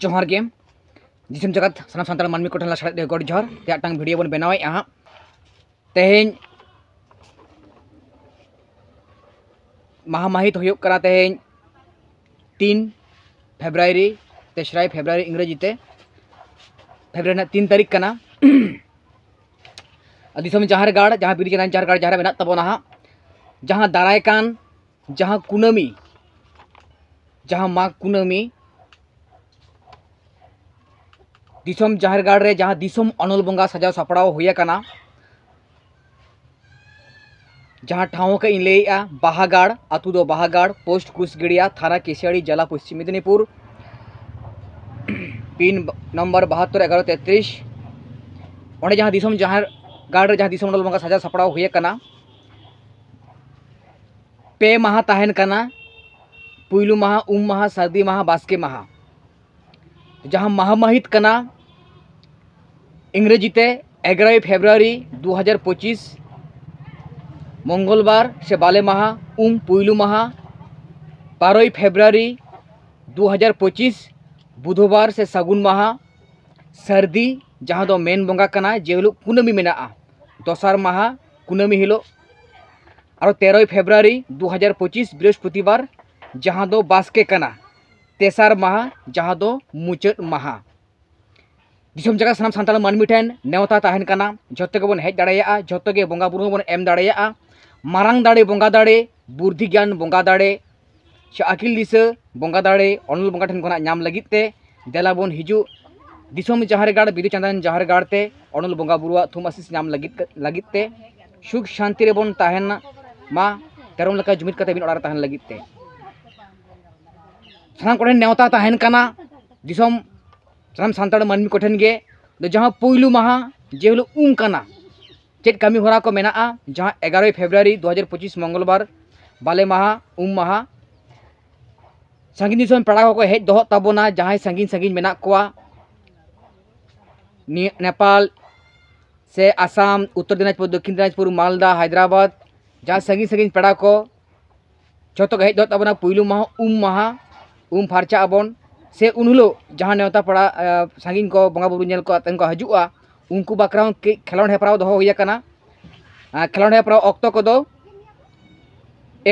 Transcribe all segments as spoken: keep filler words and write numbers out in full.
ᱡᱚᱦᱟᱨ ᱜᱮ᱾ ᱫᱤᱥᱚᱢ ᱡᱟᱠᱟᱛ ᱥᱟᱱᱟᱢ ᱥᱟᱱᱛᱟᱲ ᱢᱟᱹᱱᱢᱤ ᱠᱚᱴᱷᱮᱱ ᱞᱟᱥᱟᱲᱦᱮᱫ ᱜᱚᱰ ᱡᱚᱦᱟᱨ᱾ ᱛᱮᱦᱮᱧ ᱢᱤᱫᱴᱟᱝ ᱵᱷᱤᱰᱤᱭᱳ ᱵᱚᱱ ᱵᱮᱱᱟᱣᱮᱫᱼᱟ ᱦᱟᱸᱜ᱾ ᱛᱮᱦᱮᱧ ᱢᱟᱦᱟ ᱢᱟᱹᱦᱤᱛ ᱦᱩᱭᱩᱜ ᱠᱟᱱᱟ ᱛᱮᱦᱮᱧ ᱛᱤᱱ ᱯᱷᱮᱵᱽᱨᱩᱣᱟᱨᱤ, ᱛᱮᱥᱨᱟᱭ ᱯᱷᱮᱵᱽᱨᱩᱣᱟᱨᱤ ᱤᱝᱨᱮᱡᱤ ᱛᱮ᱾ ᱯᱷᱮᱵᱽᱨᱩᱣᱟᱨᱤ ᱨᱮᱱᱟᱜ ᱛᱤᱱ ᱛᱟᱹᱨᱤᱠᱷ ᱠᱟᱱᱟ᱾ ᱟᱨ ᱫᱤᱥᱚᱢ ᱡᱟᱦᱮᱨ ᱜᱟᱲ, ᱡᱟᱦᱟᱸ ᱵᱤᱫᱩ ᱪᱟᱸᱫᱟᱱ ᱡᱟᱦᱮᱨ ᱜᱟᱲ, ᱡᱟᱦᱟᱸ ᱨᱮ ᱢᱮᱱᱟᱜ ᱛᱟᱵᱚᱱᱟ ᱦᱟᱸᱜ, ᱡᱟᱦᱟᱸ ᱫᱟᱨᱟᱭ ᱠᱟᱱ, ᱡᱟᱦᱟᱸ ᱠᱩᱱᱟᱹᱢᱤ, ᱡᱟᱦᱟᱸ ᱢᱟᱜᱽ ᱠᱩᱱᱟᱹᱢᱤ, ᱫᱤᱥᱚᱢ ᱡᱟᱦᱮᱨ ᱜᱟᱲ ᱨᱮ ᱡᱟᱦᱟᱸ ᱫᱤᱥᱚᱢ ᱚᱱᱚᱞ ᱵᱚᱸᱜᱟ ᱥᱟᱡᱟᱣ ᱥᱟᱯᱲᱟᱣ ᱦᱩᱭ ᱟᱠᱟᱱᱟ, ᱡᱟᱦᱟᱸ ᱴᱷᱟᱶ ᱠᱟᱹᱡ ᱤᱧ ᱞᱟᱹᱭᱮᱜᱼᱟ, ᱵᱟᱦᱟᱜᱟᱲ, ᱟᱹᱛᱩ ᱫᱚ ᱵᱟᱦᱟᱜᱟᱲ, ᱯᱳᱥᱴ ᱠᱩᱥᱜᱟᱹᱲᱤᱭᱟ, ᱛᱷᱟᱱᱟ ᱠᱮᱥᱤᱭᱟᱲᱤ, ᱡᱮᱞᱟ ᱯᱚᱥᱪᱤᱢ ᱢᱮᱫᱤᱱᱤᱯᱩᱨ, ᱯᱤᱱ ᱱᱚᱢᱵᱚᱨ ᱵᱟᱦᱟᱛᱛᱳᱨ ᱮᱜᱟᱨᱚ ᱛᱮᱛᱨᱤᱥ᱾ ᱚᱸᱰᱮ ᱡᱟᱦᱟᱸ ᱫᱤᱥᱚᱢ ᱡᱟᱦᱮᱨ ᱜᱟᱲ ᱨᱮ ᱡᱟᱦᱟᱸ ᱫᱤᱥᱚᱢ ᱚᱱᱚᱞ ᱵᱚᱸᱜᱟ ᱥᱟᱡᱟᱣ ᱥᱟᱯᱲᱟᱣ ᱦᱩᱭ ᱟᱠᱟᱱᱟ, ᱯᱮ ᱢᱟᱦᱟ ᱛᱟᱦᱮᱱ ᱠᱟᱱᱟ, ᱯᱩᱭᱞᱩ ᱢᱟᱦᱟ, ᱩᱢ ᱢᱟᱦᱟ, ᱥᱟᱹᱨᱫᱤ ᱢᱟᱦᱟ, ᱵᱟᱥᱠᱮ ᱢᱟᱦᱟ᱾ ᱡᱟᱦᱟᱸ ᱢᱟᱦᱟ ᱢᱟᱹᱦᱤᱛ ᱠᱟᱱᱟ ᱤᱝᱨᱮᱡᱤ ᱛᱮ ᱮᱜᱟᱨᱳᱭ ᱯᱷᱮᱵᱽᱨᱩᱣᱟᱨᱤ ᱫᱩ ᱦᱟᱡᱟᱨ ᱯᱚᱸᱪᱤᱥ, ᱢᱚᱝᱜᱚᱞᱵᱟᱨ ᱥᱮ ᱵᱟᱞᱮ ᱢᱟᱦᱟ, ᱩᱢ ᱯᱩᱭᱞᱩ ᱢᱟᱦᱟ, ᱵᱟᱨᱳᱭ ᱯᱷᱮᱵᱽᱨᱩᱣᱟᱨᱤ ᱫᱩ ᱦᱟᱡᱟᱨ ᱯᱚᱸᱪᱤᱥ, ᱵᱩᱫᱷᱵᱟᱨ ᱥᱮ ᱥᱟᱹᱜᱩᱱ ᱢᱟᱦᱟ, ᱥᱟᱹᱨᱫᱤ ᱡᱟᱦᱟᱸ ᱫᱚ ᱢᱮᱱ ᱵᱚᱸᱜᱟ ᱠᱟᱱᱟᱭ, ᱡᱮ ᱦᱤᱞᱳᱜ ᱠᱩᱱᱟᱹᱢᱤ ᱢᱮᱱᱟᱜᱼᱟ, ᱫᱚᱥᱟᱨ ᱢᱟᱦᱟ ᱠᱩᱱᱟᱹᱢᱤ ᱦᱤᱞᱳᱜ᱾ ᱟᱨᱚ ᱛᱮᱨᱳᱭ ᱯᱷᱮᱵᱽᱨᱩᱣᱟᱨᱤ ᱫᱩ ᱦᱟᱡᱟᱨ ᱯᱚᱸᱪᱤᱥ, ᱵᱨᱤᱦᱚᱥᱯᱚᱛᱤᱵᱟᱨ, ᱡᱟᱦᱟᱸ ᱫᱚ ᱵᱟᱥᱠᱮ ᱠᱟᱱᱟ, ᱛᱮᱥᱟᱨ ᱢᱟᱦᱟ, ᱡᱟᱦᱟᱸ ᱫᱚ ᱢᱩᱪᱟᱹᱫ ᱢᱟᱦᱟ᱾ ᱫᱤᱥᱚᱢ ᱡᱟᱠᱟᱛ ᱥᱟᱱᱟᱢ ᱥᱟᱱᱛᱟᱲ ᱢᱟᱹᱱᱢᱤ ᱴᱷᱮᱱ ᱱᱮᱣᱛᱟ ᱛᱟᱦᱮᱱ ᱠᱟᱱᱟ, ᱡᱷᱚᱛᱚ ᱜᱮᱵᱚᱱ ᱦᱮᱡ ᱫᱟᱲᱮᱭᱟᱜᱼᱟ, ᱡᱷᱚᱛᱚ ᱜᱮ ᱵᱚᱸᱜᱟ ᱵᱩᱨᱩ ᱦᱚᱸᱵᱚᱱ ᱮᱢ ᱫᱟᱲᱮᱭᱟᱜᱼᱟ᱾ ᱢᱟᱨᱟᱝ ᱫᱟᱲᱮ, ᱵᱚᱸᱜᱟ ᱫᱟᱲᱮ, ᱵᱩᱨᱫᱷᱤ ᱜᱮᱭᱟᱱ ᱵᱚᱸᱜᱟ ᱫᱟᱲᱮ, ᱥᱮ ᱟᱹᱠᱤᱞ ᱫᱤᱥᱟᱹ ᱵᱚᱸᱜᱟ ᱫᱟᱲᱮ ᱚᱱᱚᱞ ᱵᱚᱸᱜᱟ ᱴᱷᱮᱱ ᱠᱷᱚᱱᱟᱜ ᱧᱟᱢ ᱞᱟᱹᱜᱤᱫ ᱛᱮ ᱫᱮᱞᱟ ᱵᱚᱱ ᱦᱤᱡᱩᱜ ᱫᱤᱥᱚᱢ ᱡᱟᱦᱮᱨ ᱜᱟᱲ, ᱵᱤᱫᱩ ᱪᱟᱸᱫᱟᱱ ᱡᱟᱦᱮᱨ ᱜᱟᱲ ᱛᱮ ᱚᱱᱚᱞ ᱵᱚᱸᱜᱟ ᱵᱩᱨᱩᱣᱟᱜ ᱛᱷᱩᱢ ᱟᱥᱤᱥ ᱧᱟᱢ ᱞᱟᱹᱜᱤᱫ, ᱞᱟᱹᱜᱤᱫ ᱛᱮ, ᱥᱩᱠ ᱥᱟᱱᱛᱤ ᱨᱮᱵᱚᱱ ᱛᱟᱦᱮᱱ ᱢᱟ, ᱛᱮᱨᱚᱢ ᱞᱮᱠᱟ ᱡᱩᱢᱤᱫ ᱠᱟᱛᱮ ᱢᱤᱫ ᱚᱲᱟᱜ ᱨᱮ ᱛᱟᱦᱮᱱ ᱞᱟᱹᱜᱤᱫ ᱛᱮ᱾ ᱥᱟᱱᱟᱢ ᱠᱚᱴᱷᱮᱱ ᱱᱮᱣᱛᱟ ᱛᱟᱦᱮᱱ ᱠᱟᱱᱟ, ᱫᱤᱥᱚᱢ ᱥᱟᱱᱟᱢ ᱥᱟᱱᱛᱟᱲ ᱢᱟᱹᱱᱢᱤ ᱠᱚᱴᱷᱮᱱ ᱜᱮ, ᱫᱚ ᱡᱟᱦᱟᱸ ᱯᱩᱭᱞᱩ ᱢᱟᱦᱟ ᱡᱮ ᱦᱤᱞᱳᱜ ᱩᱢ ᱠᱟᱱᱟ, ᱪᱮᱫ ᱠᱟᱹᱢᱤ ᱦᱚᱨᱟ ᱠᱚ ᱢᱮᱱᱟᱜᱼᱟ, ᱡᱟᱦᱟᱸ ᱮᱜᱟᱨᱳᱭ ᱯᱷᱮᱵᱽᱨᱩᱣᱟᱨᱤ ᱫᱩ ᱦᱟᱡᱟᱨ ᱯᱚᱸᱪᱤᱥ ᱢᱚᱝᱜᱚᱞᱵᱟᱨ ᱵᱟᱞᱮ ᱢᱟᱦᱟ, ᱩᱢ ᱢᱟᱦᱟ, ᱥᱟᱺᱜᱤᱧ ᱫᱤᱥᱚᱢ ᱯᱮᱲᱟ ᱠᱚᱠᱚ ᱦᱮᱡ ᱫᱚᱦᱚᱜ ᱛᱟᱵᱚᱱᱟ, ᱡᱟᱦᱟᱸᱭ ᱥᱟᱺᱜᱤᱧ ᱥᱟᱺᱜᱤᱧ ᱢᱮᱱᱟᱜ ᱠᱚᱣᱟ, ᱱᱤᱭᱟᱹ ᱱᱮᱯᱟᱞ ᱥᱮ ᱟᱥᱟᱢ, ᱩᱛᱛᱚᱨ ᱫᱤᱱᱟᱡᱽᱯᱩᱨ, ᱫᱚᱠᱠᱷᱤᱱ ᱫᱤᱱᱟᱡᱽᱯᱩᱨ, ᱢᱟᱞᱫᱟ, ᱦᱟᱭᱫᱨᱟᱵᱟᱫᱽ, ᱡᱟᱦᱟᱸ ᱥᱟᱺᱜᱤᱧ ᱥᱟᱺᱜᱤᱧ ᱯᱮᱲᱟ ᱠᱚ, ᱡᱷᱚᱛᱚ ᱜᱮ ᱦᱮᱡ ᱫᱚᱦᱚᱜ ᱛᱟᱵᱚᱱᱟ᱾ ᱯᱩᱭᱞᱩ ᱢᱟᱦᱟ ᱩᱢ ᱢᱟᱦᱟ, ᱩᱢ ᱯᱷᱟᱨᱪᱟᱜ ᱟᱵᱚᱱ᱾ ᱥᱮ ᱩᱱ ᱦᱤᱞᱳᱜ ᱡᱟᱦᱟᱸ ᱱᱮᱣᱛᱟ ᱯᱮᱲᱟ, ᱮ, ᱥᱟᱺᱜᱤᱧ ᱠᱚ ᱵᱚᱸᱜᱟ ᱵᱩᱨᱩ ᱧᱮᱞ ᱠᱚ ᱟᱛᱮᱱ ᱠᱚ ᱦᱤᱡᱩᱜᱼᱟ, ᱩᱱᱠᱩ ᱵᱟᱠᱷᱨᱟ ᱦᱚᱸ ᱠᱟᱹᱡ ᱠᱷᱮᱞᱳᱰ ᱦᱮᱯᱨᱟᱣ ᱫᱚᱦᱚ ᱦᱩᱭ ᱟᱠᱟᱱᱟ᱾ ᱟᱨ ᱠᱷᱮᱞᱳᱰ ᱦᱮᱯᱨᱟᱣ ᱚᱠᱛᱚ ᱠᱚᱫᱚ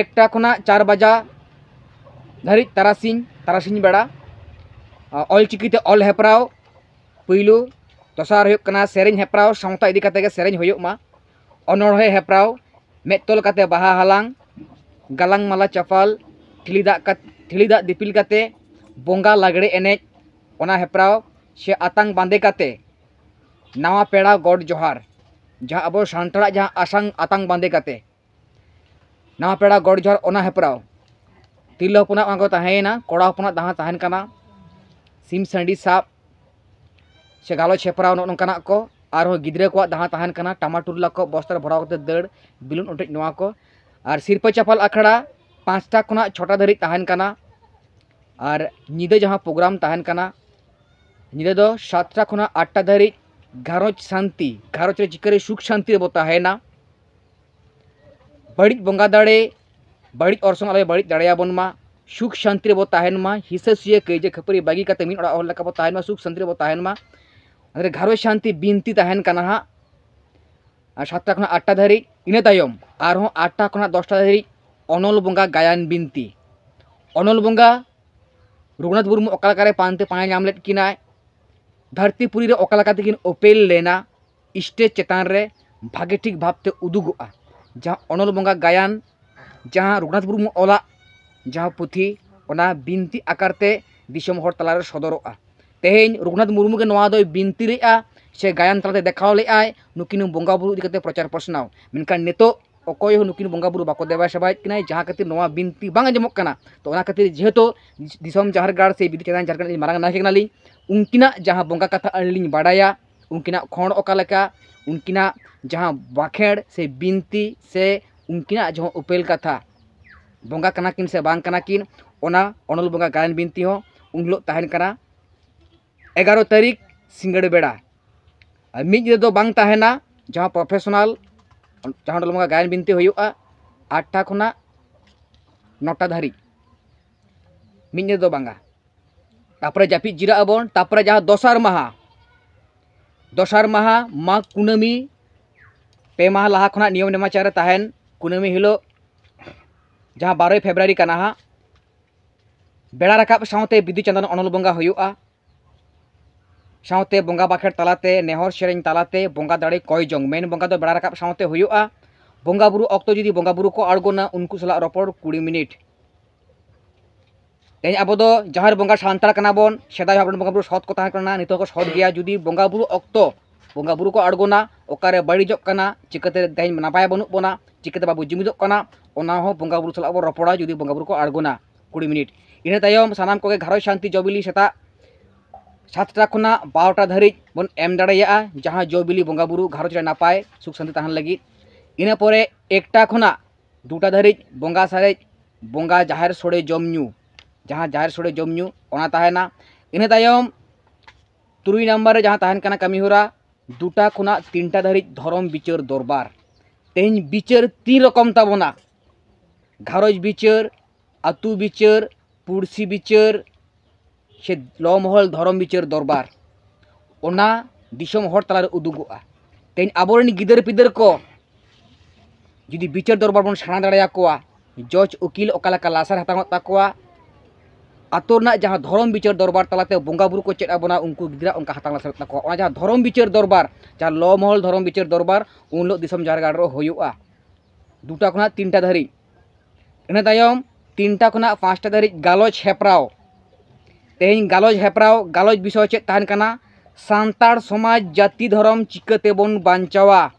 ᱮᱠᱴᱟ ᱠᱷᱚᱱᱟᱜ ᱪᱟᱨ ᱵᱟᱡᱟ ᱫᱷᱟᱹᱨᱤᱡ ᱛᱟᱨᱟᱥᱤᱧ, ᱛᱟᱨᱟᱥᱤᱧ ᱵᱮᱲᱟ᱾ ᱟᱨ ᱚᱞᱪᱤᱠᱤ ᱛᱮ ᱚᱞ ᱦᱮᱯᱨᱟᱣ ᱯᱩᱭᱞᱩ, ᱫᱚᱥᱟᱨ ᱦᱩᱭᱩᱜ ᱠᱟᱱᱟ ᱥᱮᱨᱮᱧ ᱦᱮᱯᱨᱟᱣ, ᱥᱟᱶᱛᱟ ᱤᱫᱤ ᱠᱟᱛᱮ ᱜᱮ ᱥᱮᱨᱮᱧ ᱦᱩᱭᱩᱜ ᱢᱟ, ᱚᱱᱚᱬᱦᱮ ᱦᱮᱯᱨᱟᱣ, ᱢᱮᱫ ᱛᱚᱞ ᱠᱟᱛᱮ ᱵᱟᱦᱟ ᱦᱟᱞᱟᱝ, ᱜᱟᱞᱟᱝ ᱢᱟᱞᱟ ᱪᱟᱯᱟᱞ, ᱴᱷᱤᱞᱤ ᱫᱟᱜ ᱠᱟᱛ-, ᱴᱷᱤᱞᱤ ᱫᱟᱜ ᱫᱤᱯᱤᱞ ᱠᱟᱛᱮ ᱵᱚᱸᱜᱟ ᱞᱟᱜᱽᱲᱮ ᱮᱱᱮᱡ, ᱚᱱᱟ ᱦᱮᱯᱨᱟᱣ ᱥᱮ ᱟᱛᱟᱝ ᱵᱟᱸᱫᱮ ᱠᱟᱛᱮ ᱱᱟᱣᱟ ᱯᱮᱲᱟ ᱜᱚᱰ ᱡᱚᱦᱟᱨ, ᱡᱟᱦᱟᱸ ᱟᱵᱚ ᱥᱟᱱᱛᱟᱲᱟᱜ ᱡᱟᱦᱟᱸ ᱟᱥᱟᱝ ᱟᱛᱟᱝ ᱵᱟᱸᱫᱮ ᱠᱟᱛᱮ ᱱᱟᱣᱟ ᱯᱮᱲᱟ ᱜᱚᱰ ᱡᱚᱦᱟᱨ, ᱚᱱᱟ ᱦᱮᱯᱨᱟᱣ᱾ ᱛᱤᱨᱞᱟᱹ ᱦᱚᱯᱚᱱᱟᱜ ᱚᱱᱟ ᱠᱚ ᱛᱟᱦᱮᱸᱭᱮᱱᱟ, ᱠᱚᱲᱟ ᱦᱚᱯᱚᱱᱟᱜ ᱡᱟᱦᱟᱸ ᱛᱟᱦᱮᱱ ᱠᱟᱱᱟ ᱥᱤᱢ ᱥᱟᱺᱰᱤ ᱥᱟᱵ ᱥᱮ ᱜᱟᱞᱚᱪ ᱦᱮᱯᱨᱟᱣ, ᱱᱚᱜᱼᱚ ᱱᱚᱝᱠᱟᱱᱟᱜ ᱠᱚ᱾ ᱟᱨᱦᱚᱸ ᱜᱤᱫᱽᱨᱟᱹ ᱠᱚᱣᱟᱜ ᱡᱟᱦᱟᱸ ᱛᱟᱦᱮᱱ ᱠᱟᱱᱟ ᱴᱟᱢᱟᱴᱩᱨ ᱞᱟᱠᱚ, ᱵᱚᱥᱛᱟ ᱨᱮ ᱵᱷᱚᱨᱟᱣ ᱠᱟᱛᱮ ᱫᱟᱹᱲ, ᱵᱮᱞᱩᱱ ᱚᱴᱮᱡ, ᱱᱚᱣᱟ ᱠᱚ᱾ ᱟᱨ ᱥᱤᱨᱯᱟᱹ ᱪᱟᱯᱟᱞ ᱟᱠᱷᱲᱟ ᱯᱟᱸᱪᱴᱟ ᱠᱷᱚᱱᱟᱜ ᱪᱷᱚᱴᱟ ᱫᱷᱟᱹᱨᱤᱡ ᱛᱟᱦᱮᱱ ᱠᱟᱱᱟ᱾ ᱟᱨ ᱧᱤᱫᱟᱹ ᱡᱟᱦᱟᱸ ᱯᱨᱳᱜᱨᱟᱢ ᱛᱟᱦᱮᱱ ᱠᱟᱱᱟ, ᱧᱤᱫᱟᱹ ᱫᱚ ᱥᱟᱛᱴᱟ ᱠᱷᱚᱱᱟᱜ ᱟᱴᱴᱟ ᱫᱷᱟᱹᱨᱤᱡ ᱜᱷᱟᱨᱚᱸᱡᱽ ᱥᱟᱱᱛᱤ, ᱜᱷᱟᱨᱚᱸᱡᱽ ᱨᱮ ᱪᱤᱠᱟᱹᱨᱮ ᱥᱩᱠ ᱥᱟᱱᱛᱤ ᱨᱮᱵᱚ ᱛᱟᱦᱮᱱᱟ, ᱵᱟᱹᱲᱤᱡ ᱵᱚᱸᱜᱟ ᱫᱟᱲᱮ, ᱵᱟᱹᱲᱤᱡ ᱚᱨᱥᱚᱝ ᱟᱞᱚᱭ ᱵᱟᱹᱲᱤᱡ ᱫᱟᱲᱮᱭᱟᱵᱚᱱ ᱢᱟ, ᱥᱩᱠ ᱥᱟᱱᱛᱤ ᱨᱮᱵᱚ ᱛᱟᱦᱮᱱ ᱢᱟ, ᱦᱤᱥᱟᱹ ᱥᱩᱭᱟᱹ ᱠᱟᱹᱭᱡᱟᱹ ᱠᱷᱟᱹᱯᱟᱹᱨᱤ ᱵᱟᱹᱜᱤ ᱠᱟᱛᱮ ᱢᱤᱫ ᱚᱲᱟᱜ ᱦᱚᱲ ᱞᱮᱠᱟ ᱵᱚ ᱛᱟᱦᱮᱱ ᱢᱟ, ᱥᱩᱠ ᱥᱟᱱᱛᱤ ᱨᱮᱵᱚ ᱛᱟᱦᱮᱱ ᱢᱟ᱾ ᱚᱱᱟᱛᱮ ᱜᱷᱟᱨᱚᱸᱡᱽ ᱥᱟᱱᱛᱤ ᱵᱤᱱᱛᱤ ᱛᱟᱦᱮᱱ ᱠᱟᱱᱟ ᱦᱟᱸᱜ, ᱟᱨ ᱥᱟᱛᱴᱟ ᱠᱷᱚᱱᱟᱜ ᱟᱴᱴᱟ ᱫᱷᱟᱹᱨᱤᱡ᱾ ᱤᱱᱟᱹ ᱛᱟᱭᱚᱢ ᱟᱨᱦᱚᱸ ᱟᱴᱴᱟ ᱠᱷᱚᱱᱟᱜ ᱫᱚᱥᱴᱟ ᱫᱷᱟᱹᱨᱤᱡ ᱚᱱᱚᱞ ᱵᱚᱸᱜᱟ ᱜᱟᱭᱟᱱ ᱵᱤᱱᱛᱤ᱾ ᱚᱱᱚᱞ ᱵᱚᱸᱜᱟ ᱨᱚᱜᱷᱩᱱᱟᱛᱷ ᱢᱩᱨᱢᱩ ᱚᱠᱟ ᱞᱮᱠᱟᱨᱮ ᱯᱟᱱᱛᱮ ᱯᱟᱸᱡᱟ ᱧᱟᱢ ᱞᱮᱫ ᱠᱤᱱᱟᱭ, ᱫᱷᱟᱹᱨᱛᱤ ᱯᱩᱨᱤ ᱨᱮ ᱚᱠᱟ ᱞᱮᱠᱟ ᱛᱮᱠᱤᱱ ᱚᱯᱮᱞ ᱞᱮᱱᱟ, ᱥᱴᱮᱡᱽ ᱪᱮᱛᱟᱱ ᱨᱮ ᱵᱷᱟᱜᱮ ᱴᱷᱤᱠ ᱵᱷᱟᱵᱽᱛᱮ ᱩᱫᱩᱜᱚᱜᱼᱟ᱾ ᱡᱟᱦᱟᱸ ᱚᱱᱚᱞ ᱵᱚᱸᱜᱟ ᱜᱟᱭᱟᱱ, ᱡᱟᱦᱟᱸ ᱨᱚᱜᱷᱩᱱᱟᱛᱷ ᱢᱩᱨᱢᱩ ᱚᱞᱟᱜ ᱡᱟᱦᱟᱸ ᱯᱩᱛᱷᱤ, ᱚᱱᱟ ᱵᱤᱱᱛᱤ ᱟᱠᱟᱨ ᱛᱮ ᱫᱤᱥᱚᱢ ᱦᱚᱲ ᱛᱟᱞᱟᱨᱮ ᱥᱚᱫᱚᱨᱚᱜᱼᱟ᱾ ᱛᱮᱦᱮᱧ ᱨᱚᱜᱷᱩᱱᱟᱛᱷ ᱢᱩᱨᱢᱩ ᱜᱮ ᱱᱚᱣᱟ ᱫᱚᱭ ᱵᱤᱱᱛᱤ ᱞᱮᱫᱼᱟ ᱥᱮ ᱜᱟᱭᱟᱱ ᱛᱟᱞᱟᱛᱮ ᱫᱮᱠᱷᱟᱣ ᱞᱮᱫᱼᱟᱭ ᱱᱩᱠᱤᱱ ᱵᱚᱸᱜᱟ ᱵᱩᱨᱩ ᱤᱫᱤ ᱠᱟᱛᱮ ᱯᱨᱚᱪᱟᱨ ᱯᱟᱥᱱᱟᱣ᱾ ᱢᱮᱱᱠᱷᱟᱱ ᱱᱤᱛᱚᱜ ᱚᱠᱚᱭ ᱦᱚᱸ ᱱᱩᱠᱤᱱ ᱵᱚᱸᱜᱟ ᱵᱩᱨᱩ ᱵᱟᱠᱚ ᱫᱮᱵᱟ ᱥᱮᱵᱟᱭᱮᱫ ᱠᱤᱱᱟ, ᱡᱟᱦᱟᱸ ᱠᱷᱟᱹᱛᱤᱨ ᱱᱚᱣᱟ ᱵᱤᱱᱛᱤ ᱵᱟᱝ ᱟᱸᱡᱚᱢᱚᱜ ᱠᱟᱱᱟ᱾ ᱛᱚ ᱚᱱᱟ ᱠᱷᱟᱹᱛᱤᱨ ᱡᱮᱦᱮᱛᱩ ᱫᱤᱥᱚᱢ ᱡᱟᱦᱮᱨ ᱜᱟᱲ ᱥᱮ ᱵᱤᱫᱩ ᱪᱟᱸᱫᱟᱱ ᱡᱷᱟᱲᱠᱷᱚᱸᱰ ᱨᱤᱱ ᱢᱟᱨᱟᱝ ᱱᱟᱭᱠᱮ ᱠᱟᱱᱟᱞᱤᱧ, ᱩᱱᱠᱤᱱᱟᱜ ᱡᱟᱦᱟᱸ ᱵᱚᱸᱜᱟ ᱠᱟᱛᱷᱟ ᱟᱹᱞᱤᱧ ᱞᱤᱧ ᱵᱟᱰᱟᱭᱟ, ᱩᱱᱠᱤᱱᱟᱜ ᱠᱷᱚᱸᱰ ᱚᱠᱟ ᱞᱮᱠᱟ, ᱩᱱᱠᱤᱱᱟᱜ ᱡᱟᱦᱟᱸ ᱵᱟᱸᱠᱷᱮᱲ ᱥᱮ ᱵᱤᱱᱛᱤ ᱥᱮ ᱩᱱᱠᱤᱱᱟᱜ ᱡᱟᱦᱟᱸ ᱩᱯᱮᱞ ᱠᱟᱛᱷᱟ, ᱵᱚᱸᱜᱟ ᱠᱟᱱᱟ ᱠᱤᱱ ᱥᱮ ᱵᱟᱝ ᱠᱟᱱᱟ ᱠᱤᱱ, ᱚᱱᱟ ᱚᱱᱚᱞ ᱵᱚᱸᱜᱟ ᱜᱟᱭᱟᱱ ᱵᱤᱱᱛᱤ ᱦᱚᱸ ᱩᱱ ᱦᱤᱞᱳᱜ ᱛᱟᱦᱮᱱ ᱠᱟᱱᱟ ᱮᱜᱟᱨᱚ ᱛᱟᱹᱨᱤᱠᱷ ᱥᱤᱸᱜᱟᱹᱲ ᱵᱮᱲᱟ᱾ ᱟᱨ ᱢᱤᱫ ᱧᱤᱫᱟᱹ ᱫᱚ ᱵᱟᱝ ᱛᱟᱦᱮᱱᱟ, ᱡᱟᱦᱟᱸ ᱯᱨᱚᱯᱷᱮᱥᱚᱱᱟᱞ, ᱡᱟᱦᱟᱸ ᱚᱱᱚᱞ ᱵᱚᱸᱜᱟ ᱜᱟᱭᱟᱱ ᱵᱤᱱᱛᱤ ᱦᱩᱭᱩᱜᱼᱟ ᱟᱴᱴᱟ ᱠᱷᱚᱱᱟᱜ ᱱᱚᱴᱟ ᱫᱷᱟᱹᱨᱤᱡ, ᱢᱤᱫ ᱧᱤᱫᱟᱹ ᱫᱚ ᱵᱟᱝᱟ᱾ ᱛᱟᱨᱯᱚᱨᱮ ᱡᱟᱹᱯᱤᱫ ᱡᱤᱨᱟᱹᱜ ᱟᱵᱚᱱ᱾ ᱛᱟᱨᱯᱚᱨᱮ ᱡᱟᱦᱟᱸ ᱫᱚᱥᱟᱨ ᱢᱟᱦᱟ, ᱫᱚᱥᱟᱨ ᱢᱟᱦᱟ ᱢᱟᱜᱽ ᱠᱩᱱᱟᱹᱢᱤ, ᱯᱮ ᱢᱟᱦᱟ ᱞᱟᱦᱟ ᱠᱷᱚᱱᱟᱜ ᱱᱤᱭᱚᱢ ᱱᱮᱢᱟᱪᱟᱨ ᱨᱮ ᱛᱟᱦᱮᱱ, ᱠᱩᱱᱟᱹᱢᱤ ᱦᱤᱞᱳᱜ ᱡᱟᱦᱟᱸ ᱵᱟᱨᱚᱭ ᱯᱷᱮᱵᱽᱨᱩᱣᱟᱨᱤ ᱠᱟᱱᱟ ᱦᱟᱸᱜ, ᱵᱮᱲᱟ ᱨᱟᱠᱟᱵ ᱥᱟᱶᱛᱮ ᱵᱤᱫᱩ ᱪᱟᱸᱫᱟᱱ ᱚᱱᱚᱞ ᱵᱚᱸᱜᱟ ᱦᱩᱭᱩᱜᱼᱟ᱾ ᱥᱟᱶᱛᱮ ᱵᱚᱸᱜᱟ ᱵᱟᱠᱷᱮᱲ ᱛᱟᱞᱟᱛᱮ, ᱱᱮᱦᱚᱨ ᱥᱮᱨᱮᱧ ᱛᱟᱞᱟᱛᱮ ᱵᱚᱸᱜᱟ ᱫᱟᱲᱮ ᱠᱚᱭ ᱡᱚᱝ᱾ ᱢᱮᱱ ᱵᱚᱸᱜᱟ ᱫᱚ ᱵᱮᱲᱟ ᱨᱟᱠᱟᱵ ᱥᱟᱶᱛᱮ ᱦᱩᱭᱩᱜᱼᱟ᱾ ᱵᱚᱸᱜᱟ ᱵᱩᱨᱩ ᱚᱠᱛᱚ ᱡᱩᱫᱤ ᱵᱚᱸᱜᱟ ᱵᱩᱨᱩ ᱠᱚ ᱟᱬᱜᱚᱱᱟ, ᱩᱱᱠᱩ ᱥᱟᱞᱟᱜ ᱨᱚᱯᱚᱲ ᱠᱩᱲᱤ ᱢᱤᱱᱤᱴ᱾ ᱛᱮᱦᱮᱧ ᱟᱵᱚ ᱫᱚ ᱡᱟᱦᱮᱨ ᱵᱚᱸᱜᱟ ᱥᱟᱱᱛᱟᱲ ᱠᱟᱱᱟ ᱵᱚᱱ, ᱥᱮᱫᱟᱭ ᱦᱟᱯᱲᱟᱢ ᱵᱚᱸᱜᱟ ᱵᱩᱨᱩ ᱥᱚᱛ ᱠᱚ ᱛᱟᱦᱮᱸ ᱠᱟᱱᱟ, ᱱᱤᱛᱚᱜ ᱦᱚᱸᱠᱚ ᱥᱚᱛ ᱜᱮᱭᱟ᱾ ᱡᱩᱫᱤ ᱵᱚᱸᱜᱟ ᱵᱩᱨᱩ ᱚᱠᱛᱚ ᱵᱚᱸᱜᱟ ᱵᱩᱨᱩ ᱠᱚ ᱟᱬᱜᱚᱱᱟ, ᱚᱠᱟᱨᱮ ᱵᱟᱹᱲᱤᱡᱚᱜ ᱠᱟᱱᱟ, ᱪᱤᱠᱟᱹᱛᱮ ᱛᱮᱦᱮᱧ ᱱᱟᱯᱟᱭ ᱵᱟᱹᱱᱩᱜ ᱵᱚᱱᱟ, ᱪᱤᱠᱟᱹᱛᱮ ᱵᱟᱵᱚ ᱡᱩᱢᱤᱫᱚᱜ ᱠᱟᱱᱟ, ᱚᱱᱟ ᱦᱚᱸ ᱵᱚᱸᱜᱟ ᱵᱩᱨᱩ ᱥᱟᱞᱟᱜ ᱵᱚᱱ ᱨᱚᱯᱚᱲᱟ᱾ ᱡᱩᱫᱤ ᱵᱚᱸᱜᱟ ᱵᱩᱨᱩ ᱠᱚ ᱟᱬᱜᱚᱱᱟ ᱠᱩᱲᱤ ᱢᱤᱱᱤᱴ, ᱤᱱᱟᱹ ᱛᱟᱭᱚᱢ ᱥᱟᱱᱟᱢ ᱠᱚᱜᱮ ᱜᱷᱟᱨᱚᱸᱡᱽ ᱥᱟᱱᱛᱤ ᱡᱚ ᱵᱤᱞᱤ ᱥᱮᱛᱟᱜ ᱥᱟᱛᱴᱟ ᱠᱷᱚᱱᱟᱜ ᱵᱟᱨᱚᱴᱟ ᱫᱷᱟᱹᱨᱤᱡ ᱵᱚᱱ ᱮᱢ ᱫᱟᱲᱮᱭᱟᱜᱼᱟ, ᱡᱟᱦᱟᱸ ᱡᱚ ᱵᱤᱞᱤ ᱵᱚᱸᱜᱟ ᱵᱩᱨᱩ ᱜᱷᱟᱨᱚᱸᱡᱽ ᱨᱮ ᱱᱟᱯᱟᱭ ᱥᱩᱠ ᱥᱟᱱᱛᱤ ᱛᱟᱦᱮᱱ ᱞᱟᱹᱜᱤᱫ᱾ ᱤᱱᱟᱹ ᱯᱚᱨᱮ ᱮᱠᱴᱟ ᱠᱷᱚᱱᱟᱜ ᱫᱩᱴᱟ ᱫᱷᱟᱹᱨᱤᱡ ᱵᱚᱸᱜᱟ ᱥᱟᱨᱮᱡ, ᱵᱚᱸᱜᱟ ᱡᱟᱦᱮᱨ ᱥᱳᱲᱮ ᱡᱚᱢ ᱧᱩ, ᱡᱟᱦᱟᱸ ᱡᱟᱦᱮᱨ ᱥᱳᱲᱮ ᱡᱚᱢ ᱧᱩ ᱚᱱᱟ ᱛᱟᱦᱮᱱᱟ᱾ ᱤᱱᱟᱹ ᱛᱟᱭᱚᱢ ᱛᱩᱨᱩᱭ ᱱᱟᱢᱵᱟᱨ ᱨᱮ ᱡᱟᱦᱟᱸ ᱛᱟᱦᱮᱱ ᱠᱟᱱᱟ ᱠᱟᱹᱢᱤ ᱦᱚᱨᱟ, ᱫᱩᱴᱟ ᱠᱷᱚᱱᱟᱜ ᱛᱤᱱᱴᱟ ᱫᱷᱟᱹᱨᱤᱡ ᱫᱷᱚᱨᱚᱢ ᱵᱤᱪᱟᱹᱨ ᱫᱚᱨᱵᱟᱨ᱾ ᱛᱮᱦᱮᱧ ᱵᱤᱪᱟᱹᱨ ᱛᱤᱱ ᱨᱚᱠᱚᱢ ᱛᱟᱵᱚᱱᱟ, ᱜᱷᱟᱨᱚᱸᱡᱽ ᱵᱤᱪᱟᱹᱨ, ᱟᱹᱛᱩ ᱵᱤᱪᱟᱹᱨ, ᱯᱩᱲᱥᱤ ᱵᱤᱪᱟᱹᱨ, ᱥᱮ ᱞᱚ ᱢᱚᱦᱚᱞ ᱫᱷᱚᱨᱚᱢ ᱵᱤᱪᱟᱹᱨ ᱫᱚᱨᱵᱟᱨ, ᱚᱱᱟ ᱫᱤᱥᱚᱢ ᱦᱚᱲ ᱛᱟᱞᱟᱨᱮ ᱩᱫᱩᱜᱚᱜᱼᱟ᱾ ᱛᱮᱦᱮᱧ ᱟᱵᱚᱨᱮᱱ ᱜᱤᱫᱟᱹᱨ ᱯᱤᱫᱟᱹᱨ ᱠᱚ ᱡᱩᱫᱤ ᱵᱤᱪᱟᱹᱨ ᱫᱚᱨᱵᱟᱨ ᱵᱚᱱ ᱥᱮᱬᱟ ᱫᱟᱲᱮᱭᱟᱠᱚᱣᱟ, ᱡᱚᱡᱽ ᱩᱠᱤᱞ ᱚᱠᱟ ᱞᱮᱠᱟ ᱞᱟᱥᱟᱨ ᱦᱟᱛᱟᱣᱚᱜ ᱛᱟᱠᱚᱣᱟ, ᱟᱛᱳ ᱨᱮᱱᱟᱜ ᱡᱟᱦᱟᱸ ᱫᱷᱚᱨᱚᱢ ᱵᱤᱪᱟᱹᱨ ᱫᱚᱨᱵᱟᱨ ᱛᱟᱞᱟᱛᱮ ᱵᱚᱸᱜᱟ ᱵᱩᱨᱩ ᱠᱚ ᱪᱮᱫ ᱟᱵᱚᱱᱟ, ᱩᱱᱠᱩ ᱜᱤᱫᱽᱨᱟᱹ ᱚᱱᱠᱟ ᱦᱟᱛᱟᱣ ᱞᱟᱥᱟᱨᱚᱜ ᱛᱟᱠᱚᱣᱟ᱾ ᱚᱱᱟ ᱡᱟᱦᱟᱸ ᱫᱷᱚᱨᱚᱢ ᱵᱤᱪᱟᱹᱨ ᱫᱚᱨᱵᱟᱨ, ᱡᱟᱦᱟᱸ ᱞᱚ ᱢᱚᱦᱚᱞ ᱫᱷᱚᱨᱚᱢ ᱵᱤᱪᱟᱹᱨ ᱫᱚᱨᱵᱟᱨ, ᱩᱱ ᱦᱤᱞᱳᱜ ᱫᱤᱥᱚᱢ ᱡᱟᱦᱮᱨ ᱜᱟᱲ ᱨᱮ ᱦᱩᱭᱩᱜᱼᱟ᱾ ᱫᱩᱴᱟ ᱠᱷᱚᱱᱟᱜ ᱛᱤᱱᱴᱟ ᱫᱷᱟᱹᱨᱤᱡ᱾ ᱤᱱᱟᱹ ᱛᱟᱭᱚᱢ ᱛᱤᱱᱴᱟ ᱠᱷᱚᱱᱟᱜ ᱯᱟᱸᱪᱴᱟ ᱫᱷᱟᱹᱨᱤᱡ ᱜᱟᱞᱚᱪ ᱦᱮᱯᱨᱟᱣ᱾ ᱛᱮᱦᱮᱧ ᱜᱟᱞᱚᱪ ᱦᱮᱯᱨᱟᱣ, ᱜᱟᱞᱚᱪ ᱵᱤᱥᱚᱭ ᱪᱮᱫ ᱛᱟᱦᱮᱱ ᱠᱟᱱᱟ? ᱥᱟᱱᱛᱟᱲ ᱥᱚᱢᱟᱡᱽ, ᱡᱟᱹᱛᱤ, ᱫᱷᱚᱨᱚᱢ ᱪᱤᱠᱟᱹ ᱛᱮᱵᱚᱱ ᱵᱟᱧᱪᱟᱣᱟ?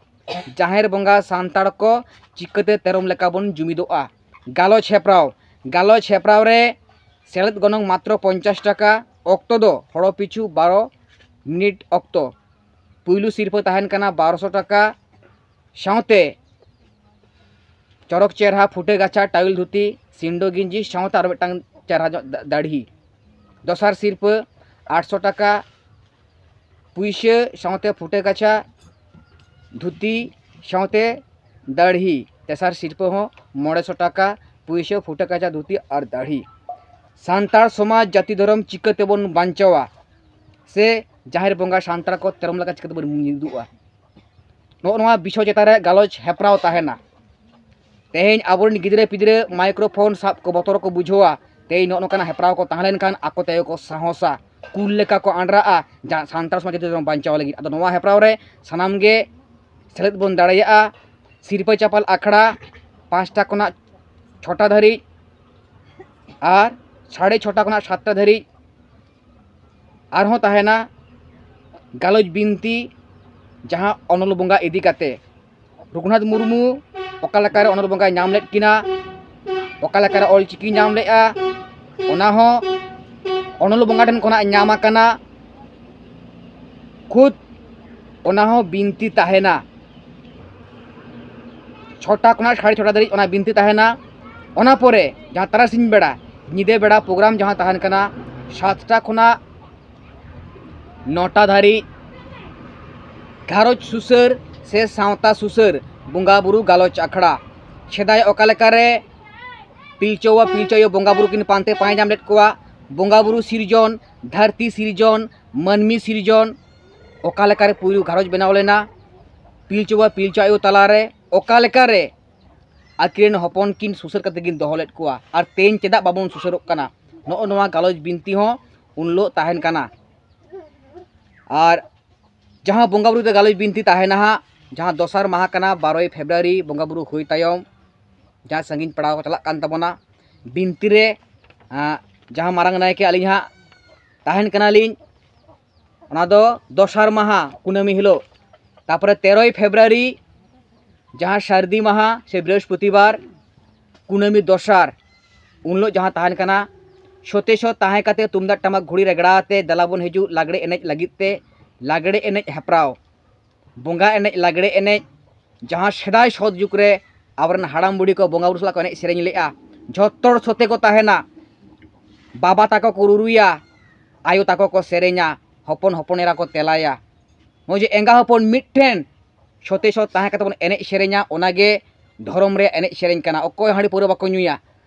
ᱡᱟᱦᱮᱨ ᱵᱚᱸᱜᱟ ᱥᱟᱱᱛᱟᱲ ᱠᱚ ᱪᱤᱠᱟᱹᱛᱮ ᱛᱮᱨᱚᱢ ᱞᱮᱠᱟ ᱵᱚᱱ ᱡᱩᱢᱤᱫᱚᱜᱼᱟ? ᱜᱟᱞᱚᱪ ᱦᱮᱯᱨᱟᱣ, ᱜᱟᱞᱚᱪ ᱦᱮᱯᱨᱟᱣ ᱨᱮ ᱥᱮᱞᱮᱫ ᱜᱚᱱᱚᱝ ᱢᱟᱛᱨᱚ ᱯᱚᱧᱪᱟᱥ ᱴᱟᱠᱟ᱾ ᱚᱠᱛᱚ ᱫᱚ ᱦᱚᱲᱚ ᱯᱤᱪᱷᱩ ᱵᱟᱨᱚ ᱢᱤᱱᱤᱴ ᱚᱠᱛᱚ᱾ ᱯᱩᱭᱞᱩ ᱥᱤᱨᱯᱟᱹ ᱛᱟᱦᱮᱱ ᱠᱟᱱᱟ ᱵᱟᱨᱚᱥᱚ ᱴᱟᱠᱟ, ᱥᱟᱶᱛᱮ ᱪᱚᱨᱚᱠ ᱪᱮᱦᱨᱟ ᱯᱷᱩᱴᱟᱹ ᱜᱟᱪᱷᱟ ᱴᱟᱭᱤᱞ ᱫᱷᱩᱛᱤ, ᱥᱤᱱᱰᱳ ᱜᱮᱧᱡᱤ ᱥᱟᱶᱛᱮ ᱟᱨ ᱢᱤᱫᱴᱟᱝ ᱪᱮᱦᱨᱟ ᱧᱚᱜ ᱫᱟ-, ᱫᱟᱲᱦᱤ᱾ ᱫᱚᱥᱟᱨ ᱥᱤᱨᱯᱟᱹ ᱟᱴᱥᱚ ᱴᱟᱠᱟ ᱯᱩᱭᱥᱟᱹ ᱥᱟᱶᱛᱮ ᱯᱷᱩᱴᱟᱹ ᱜᱟᱪᱷᱟ ᱫᱷᱩᱛᱤ ᱥᱟᱶᱛᱮ ᱫᱟᱲᱦᱤ᱾ ᱛᱮᱥᱟᱨ ᱥᱤᱨᱯᱟᱹ ᱦᱚᱸ ᱢᱚᱬᱮᱥᱚ ᱴᱟᱠᱟ ᱯᱩᱭᱥᱟᱹ, ᱯᱷᱩᱴᱟᱹ ᱜᱟᱪᱷᱟ ᱫᱷᱩᱛᱤ ᱟᱨ ᱫᱟᱲᱦᱤ᱾ ᱥᱟᱱᱛᱟᱲ ᱥᱚᱢᱟᱡᱽ, ᱡᱟᱹᱛᱤ, ᱫᱷᱚᱨᱚᱢ ᱪᱤᱠᱟᱹ ᱛᱮᱵᱚᱱ ᱵᱟᱧᱪᱟᱣᱟ, ᱥᱮ ᱡᱟᱦᱮᱨ ᱵᱚᱸᱜᱟ ᱥᱟᱱᱛᱟᱲ ᱠᱚ ᱛᱮᱨᱚᱢ ᱞᱮᱠᱟ ᱪᱤᱠᱟᱹ ᱛᱮᱵᱚᱱ ᱢᱤᱫᱚᱜᱼᱟ? ᱱᱚᱜᱼᱚ ᱱᱚᱣᱟ ᱵᱤᱥᱚᱭ ᱪᱮᱛᱟᱱ ᱨᱮ ᱜᱟᱞᱚᱪ ᱦᱮᱯᱨᱟᱣ ᱛᱟᱦᱮᱱᱟ᱾ ᱛᱮᱦᱮᱧ ᱟᱵᱚᱨᱮᱱ ᱜᱤᱫᱽᱨᱟᱹ ᱯᱤᱫᱽᱨᱟᱹ ᱢᱟᱭᱠᱨᱳᱯᱷᱳᱱ ᱥᱟᱵ ᱠᱚ ᱵᱚᱛᱚᱨ ᱠᱚ ᱵᱩᱡᱷᱟᱹᱣᱟ᱾ ᱛᱮᱦᱮᱧ ᱱᱚᱜᱼᱚ ᱱᱚᱝᱠᱟᱱᱟᱜ ᱦᱮᱯᱨᱟᱣ ᱠᱚ ᱛᱟᱦᱮᱸ ᱞᱮᱱᱠᱷᱟᱱ ᱟᱠᱚ ᱛᱮᱜᱮ ᱠᱚ ᱥᱟᱦᱚᱥᱟ, ᱠᱩᱞ ᱞᱮᱠᱟ ᱠᱚ ᱟᱸᱰᱨᱟᱜᱼᱟ, ᱡᱟᱦᱟᱸ ᱥᱟᱱᱛᱟᱲ ᱥᱚᱢᱟᱡᱽ ᱡᱟᱹᱛᱤ ᱫᱷᱚᱨᱚᱢ ᱵᱟᱧᱪᱟᱣ ᱞᱟᱹᱜᱤᱫ᱾ ᱟᱫᱚ ᱱᱚᱣᱟ ᱦᱮᱯᱨᱟᱣ ᱨᱮ ᱥᱟᱱᱟᱢ ᱜᱮ ᱥᱮᱞᱮᱫ ᱵᱚᱱ ᱫᱟᱲᱮᱭᱟᱜᱼᱟ᱾ ᱥᱤᱨᱯᱟᱹ ᱪᱟᱯᱟᱞ ᱟᱠᱷᱲᱟ ᱯᱟᱸᱪᱴᱟ ᱠᱷᱚᱱᱟᱜ ᱪᱷᱚᱴᱟ ᱫᱷᱟᱹᱨᱤᱡ ᱟᱨ ᱥᱟᱲᱮ ᱪᱷᱚᱴᱟ ᱠᱷᱚᱱᱟᱜ ᱥᱟᱛᱴᱟ ᱫᱷᱟᱹᱨᱤᱡ ᱟᱨᱦᱚᱸ ᱛᱟᱦᱮᱱᱟ ᱜᱟᱞᱚᱪ ᱵᱤᱱᱛᱤ, ᱡᱟᱦᱟᱸ ᱚᱱᱚᱞ ᱵᱚᱸᱜᱟ ᱤᱫᱤ ᱠᱟᱛᱮ᱾ ᱨᱚᱜᱷᱩᱱᱟᱛᱷ ᱢᱩᱨᱢᱩ ᱚᱠᱟ ᱞᱮᱠᱟᱨᱮ ᱚᱱᱚᱞ ᱵᱚᱸᱜᱟᱭ ᱧᱟᱢ ᱞᱮᱫ ᱠᱤᱱᱟ, ᱚᱠᱟ ᱞᱮᱠᱟᱨᱮ ᱚᱞ ᱪᱤᱠᱤ ᱧᱟᱢ ᱞᱮᱫᱼᱟ, ᱚᱱᱟ ᱦᱚᱸ ᱚᱱᱚᱞ ᱵᱚᱸᱜᱟ ᱴᱷᱮᱱ ᱠᱷᱚᱱᱟᱜ ᱧᱟᱢ ᱟᱠᱟᱱᱟ᱾ ᱠᱷᱩᱫ ᱚᱱᱟ ᱦᱚᱸ ᱵᱤᱱᱛᱤ ᱛᱟᱦᱮᱱᱟ᱾ ᱪᱷᱚᱴᱟ ᱠᱷᱚᱱᱟᱜ ᱥᱟᱲᱮ ᱪᱷᱚᱴᱟ ᱫᱷᱟᱹᱨᱤᱡ ᱚᱱᱟ ᱵᱤᱱᱛᱤ ᱛᱟᱦᱮᱱᱟ᱾ ᱚᱱᱟ ᱯᱚᱨᱮ ᱡᱟᱦᱟᱸ ᱛᱟᱨᱟᱥᱤᱧ ᱵᱮᱲᱟ, ᱧᱤᱫᱟᱹ ᱵᱮᱲᱟ ᱯᱨᱳᱜᱨᱟᱢ ᱡᱟᱦᱟᱸ ᱛᱟᱦᱮᱱ ᱠᱟᱱᱟ, ᱥᱟᱛᱴᱟ ᱠᱷᱚᱱᱟᱜ ᱱᱚᱴᱟ ᱫᱷᱟᱹᱨᱤᱡ ᱜᱷᱟᱨᱚᱸᱡᱽ ᱥᱩᱥᱟᱹᱨ ᱥᱮ ᱥᱟᱶᱛᱟ ᱥᱩᱥᱟᱹᱨ ᱵᱚᱸᱜᱟ ᱵᱩᱨᱩ ᱜᱟᱞᱚᱪ ᱟᱠᱷᱲᱟ᱾ ᱥᱮᱫᱟᱭ ᱚᱠᱟ ᱞᱮᱠᱟᱨᱮ ᱯᱤᱞᱪᱩ ᱵᱟᱵᱟ ᱯᱤᱞᱪᱩ ᱟᱭᱳ ᱵᱚᱸᱜᱟ ᱵᱩᱨᱩ ᱠᱤᱱ ᱯᱟᱱᱛᱮ ᱯᱟᱸᱡᱟ ᱧᱟᱢ ᱞᱮᱫ ᱠᱚᱣᱟ, ᱵᱚᱸᱜᱟ ᱵᱩᱨᱩ ᱥᱤᱨᱡᱚᱱ, ᱫᱷᱟᱹᱨᱛᱤ ᱥᱤᱨᱡᱚᱱ, ᱢᱟᱹᱱᱢᱤ ᱥᱤᱨᱡᱚᱱ ᱚᱠᱟ ᱞᱮᱠᱟᱨᱮ ᱯᱩᱭᱞᱩ ᱜᱷᱟᱨᱚᱸᱡᱽ ᱵᱮᱱᱟᱣ ᱞᱮᱱᱟ, ᱯᱤᱞᱪᱩ ᱵᱟᱵᱟ ᱯᱤᱞᱪᱩ ᱟᱭᱳ ᱛᱟᱞᱟᱨᱮ ᱚᱠᱟ ᱞᱮᱠᱟᱨᱮ ᱟᱹᱠᱤᱱ ᱨᱮᱱ ᱦᱚᱯᱚᱱ ᱠᱤᱱ ᱥᱩᱥᱟᱹᱨ ᱠᱟᱛᱮ ᱠᱤᱱ ᱫᱚᱦᱚ ᱞᱮᱫ ᱠᱚᱣᱟ, ᱟᱨ ᱛᱮᱦᱮᱧ ᱪᱮᱫᱟᱜ ᱵᱟᱵᱚᱱ ᱥᱩᱥᱟᱹᱨᱚᱜ ᱠᱟᱱᱟ, ᱱᱚᱜᱼᱚ ᱱᱚᱣᱟ ᱜᱟᱞᱚᱪ ᱵᱤᱱᱛᱤ ᱦᱚᱸ ᱩᱱ ᱦᱤᱞᱳᱜ ᱛᱟᱦᱮᱱ ᱠᱟᱱᱟ᱾ ᱟᱨ ᱡᱟᱦᱟᱸ ᱵᱚᱸᱜᱟ ᱵᱩᱨᱩ ᱫᱚ ᱜᱟᱞᱚᱪ ᱵᱤᱱᱛᱤ ᱛᱟᱦᱮᱱᱟ ᱦᱟᱸᱜ, ᱡᱟᱦᱟᱸ ᱫᱚᱥᱟᱨ ᱢᱟᱦᱟ ᱠᱟᱱᱟ, ᱵᱟᱨᱚᱭ ᱯᱷᱮᱵᱽᱨᱩᱣᱟᱨᱤ ᱵᱚᱸᱜᱟ ᱵᱩᱨᱩ ᱦᱩᱭ ᱛᱟᱭᱚᱢ, ᱡᱟᱦᱟᱸ ᱥᱟᱺᱜᱤᱧ ᱯᱟᱲᱟᱣ ᱠᱚ ᱪᱟᱞᱟᱜ ᱠᱟᱱ ᱛᱟᱵᱚᱱᱟ, ᱵᱤᱱᱛᱤ ᱨᱮ, ᱟᱸ, ᱡᱟᱦᱟᱸ ᱢᱟᱨᱟᱝ ᱱᱟᱭᱠᱮ ᱟᱹᱞᱤᱧ ᱦᱟᱸᱜ ᱛᱟᱦᱮᱱ ᱠᱟᱱᱟᱞᱤᱧ, ᱚᱱᱟ ᱫᱚ ᱫᱚᱥᱟᱨ ᱢᱟᱦᱟ ᱠᱩᱱᱟᱹᱢᱤ ᱦᱤᱞᱳᱜ᱾ ᱛᱟᱯᱚᱨᱮ ᱛᱮᱨᱚᱭ ᱯᱷᱮᱵᱽᱨᱩᱣᱟᱨᱤ, ᱡᱟᱦᱟᱸ ᱥᱟᱹᱨᱫᱤ ᱢᱟᱦᱟ ᱥᱮ ᱵᱨᱤᱦᱚᱥᱯᱚᱛᱤᱵᱟᱨ, ᱠᱩᱱᱟᱹᱢᱤ ᱫᱚᱥᱟᱨ, ᱩᱱ ᱦᱤᱞᱳᱜ ᱡᱟᱦᱟᱸ ᱛᱟᱦᱮᱱ ᱠᱟᱱᱟ, ᱥᱚᱛᱮ ᱥᱚᱛ ᱛᱟᱦᱮᱸ ᱠᱟᱛᱮ ᱛᱩᱢᱫᱟᱜ ᱴᱟᱢᱟᱠ ᱜᱷᱩᱲᱤ ᱨᱮᱜᱽᱲᱟ ᱟᱛᱮ ᱫᱮᱞᱟ ᱵᱚᱱ ᱦᱤᱡᱩᱜ ᱞᱟᱜᱽᱲᱮ ᱮᱱᱮᱡ ᱞᱟᱹᱜᱤᱫ ᱛᱮ᱾ ᱞᱟᱜᱽᱲᱮ ᱮᱱᱮᱡ ᱦᱮᱯᱨᱟᱣ, ᱵᱚᱸᱜᱟ ᱮᱱᱮᱡ, ᱞᱟᱜᱽᱲᱮ ᱮᱱᱮᱡ, ᱡᱟᱦᱟᱸ ᱥᱮᱫᱟᱭ ᱥᱚᱛ ᱡᱩᱜᱽ ᱨᱮ ᱟᱵᱚᱨᱮᱱ ᱦᱟᱲᱟᱢ ᱵᱩᱲᱦᱤ ᱠᱚ ᱵᱚᱸᱜᱟ ᱵᱩᱨᱩ ᱥᱟᱞᱟᱜ ᱠᱚ ᱮᱱᱮᱡ ᱥᱮᱨᱮᱧ ᱞᱮᱫᱼᱟ᱾ ᱡᱷᱚᱛᱚ ᱦᱚᱲ ᱥᱚᱛᱮ ᱠᱚ ᱛᱟᱦᱮᱱᱟ, ᱵᱟᱵᱟ ᱛᱟᱠᱚ ᱠᱚ ᱨᱩᱨᱩᱭᱟ, ᱟᱭᱳ ᱛᱟᱠᱚ ᱠᱚ ᱥᱮᱨᱮᱧᱟ, ᱦᱚᱯᱚᱱ ᱦᱚᱯᱚᱱ ᱮᱨᱟ ᱠᱚ ᱛᱮᱞᱟᱭᱟ᱾ ᱱᱚᱜᱼᱚᱭ ᱡᱮ ᱮᱸᱜᱟ ᱦᱚᱯᱚᱱ ᱢᱤᱫ ᱴᱷᱮᱱ ᱥᱚᱛᱮ ᱥᱚᱛ ᱛᱟᱦᱮᱸ ᱠᱟᱛᱮ ᱵᱚᱱ ᱮᱱᱮᱡ ᱥᱮᱨᱮᱧᱟ, ᱚᱱᱟᱜᱮ ᱫᱷᱚᱨᱚᱢ ᱨᱮᱭᱟᱜ ᱮᱱᱮᱡ ᱥᱮᱨᱮᱧ ᱠᱟᱱᱟ᱾ ᱚᱠᱚᱭ ᱦᱟᱺᱰᱤ ᱯᱟᱹᱣᱨᱟᱹ ᱵᱟᱠᱚ ᱧᱩᱭᱟ,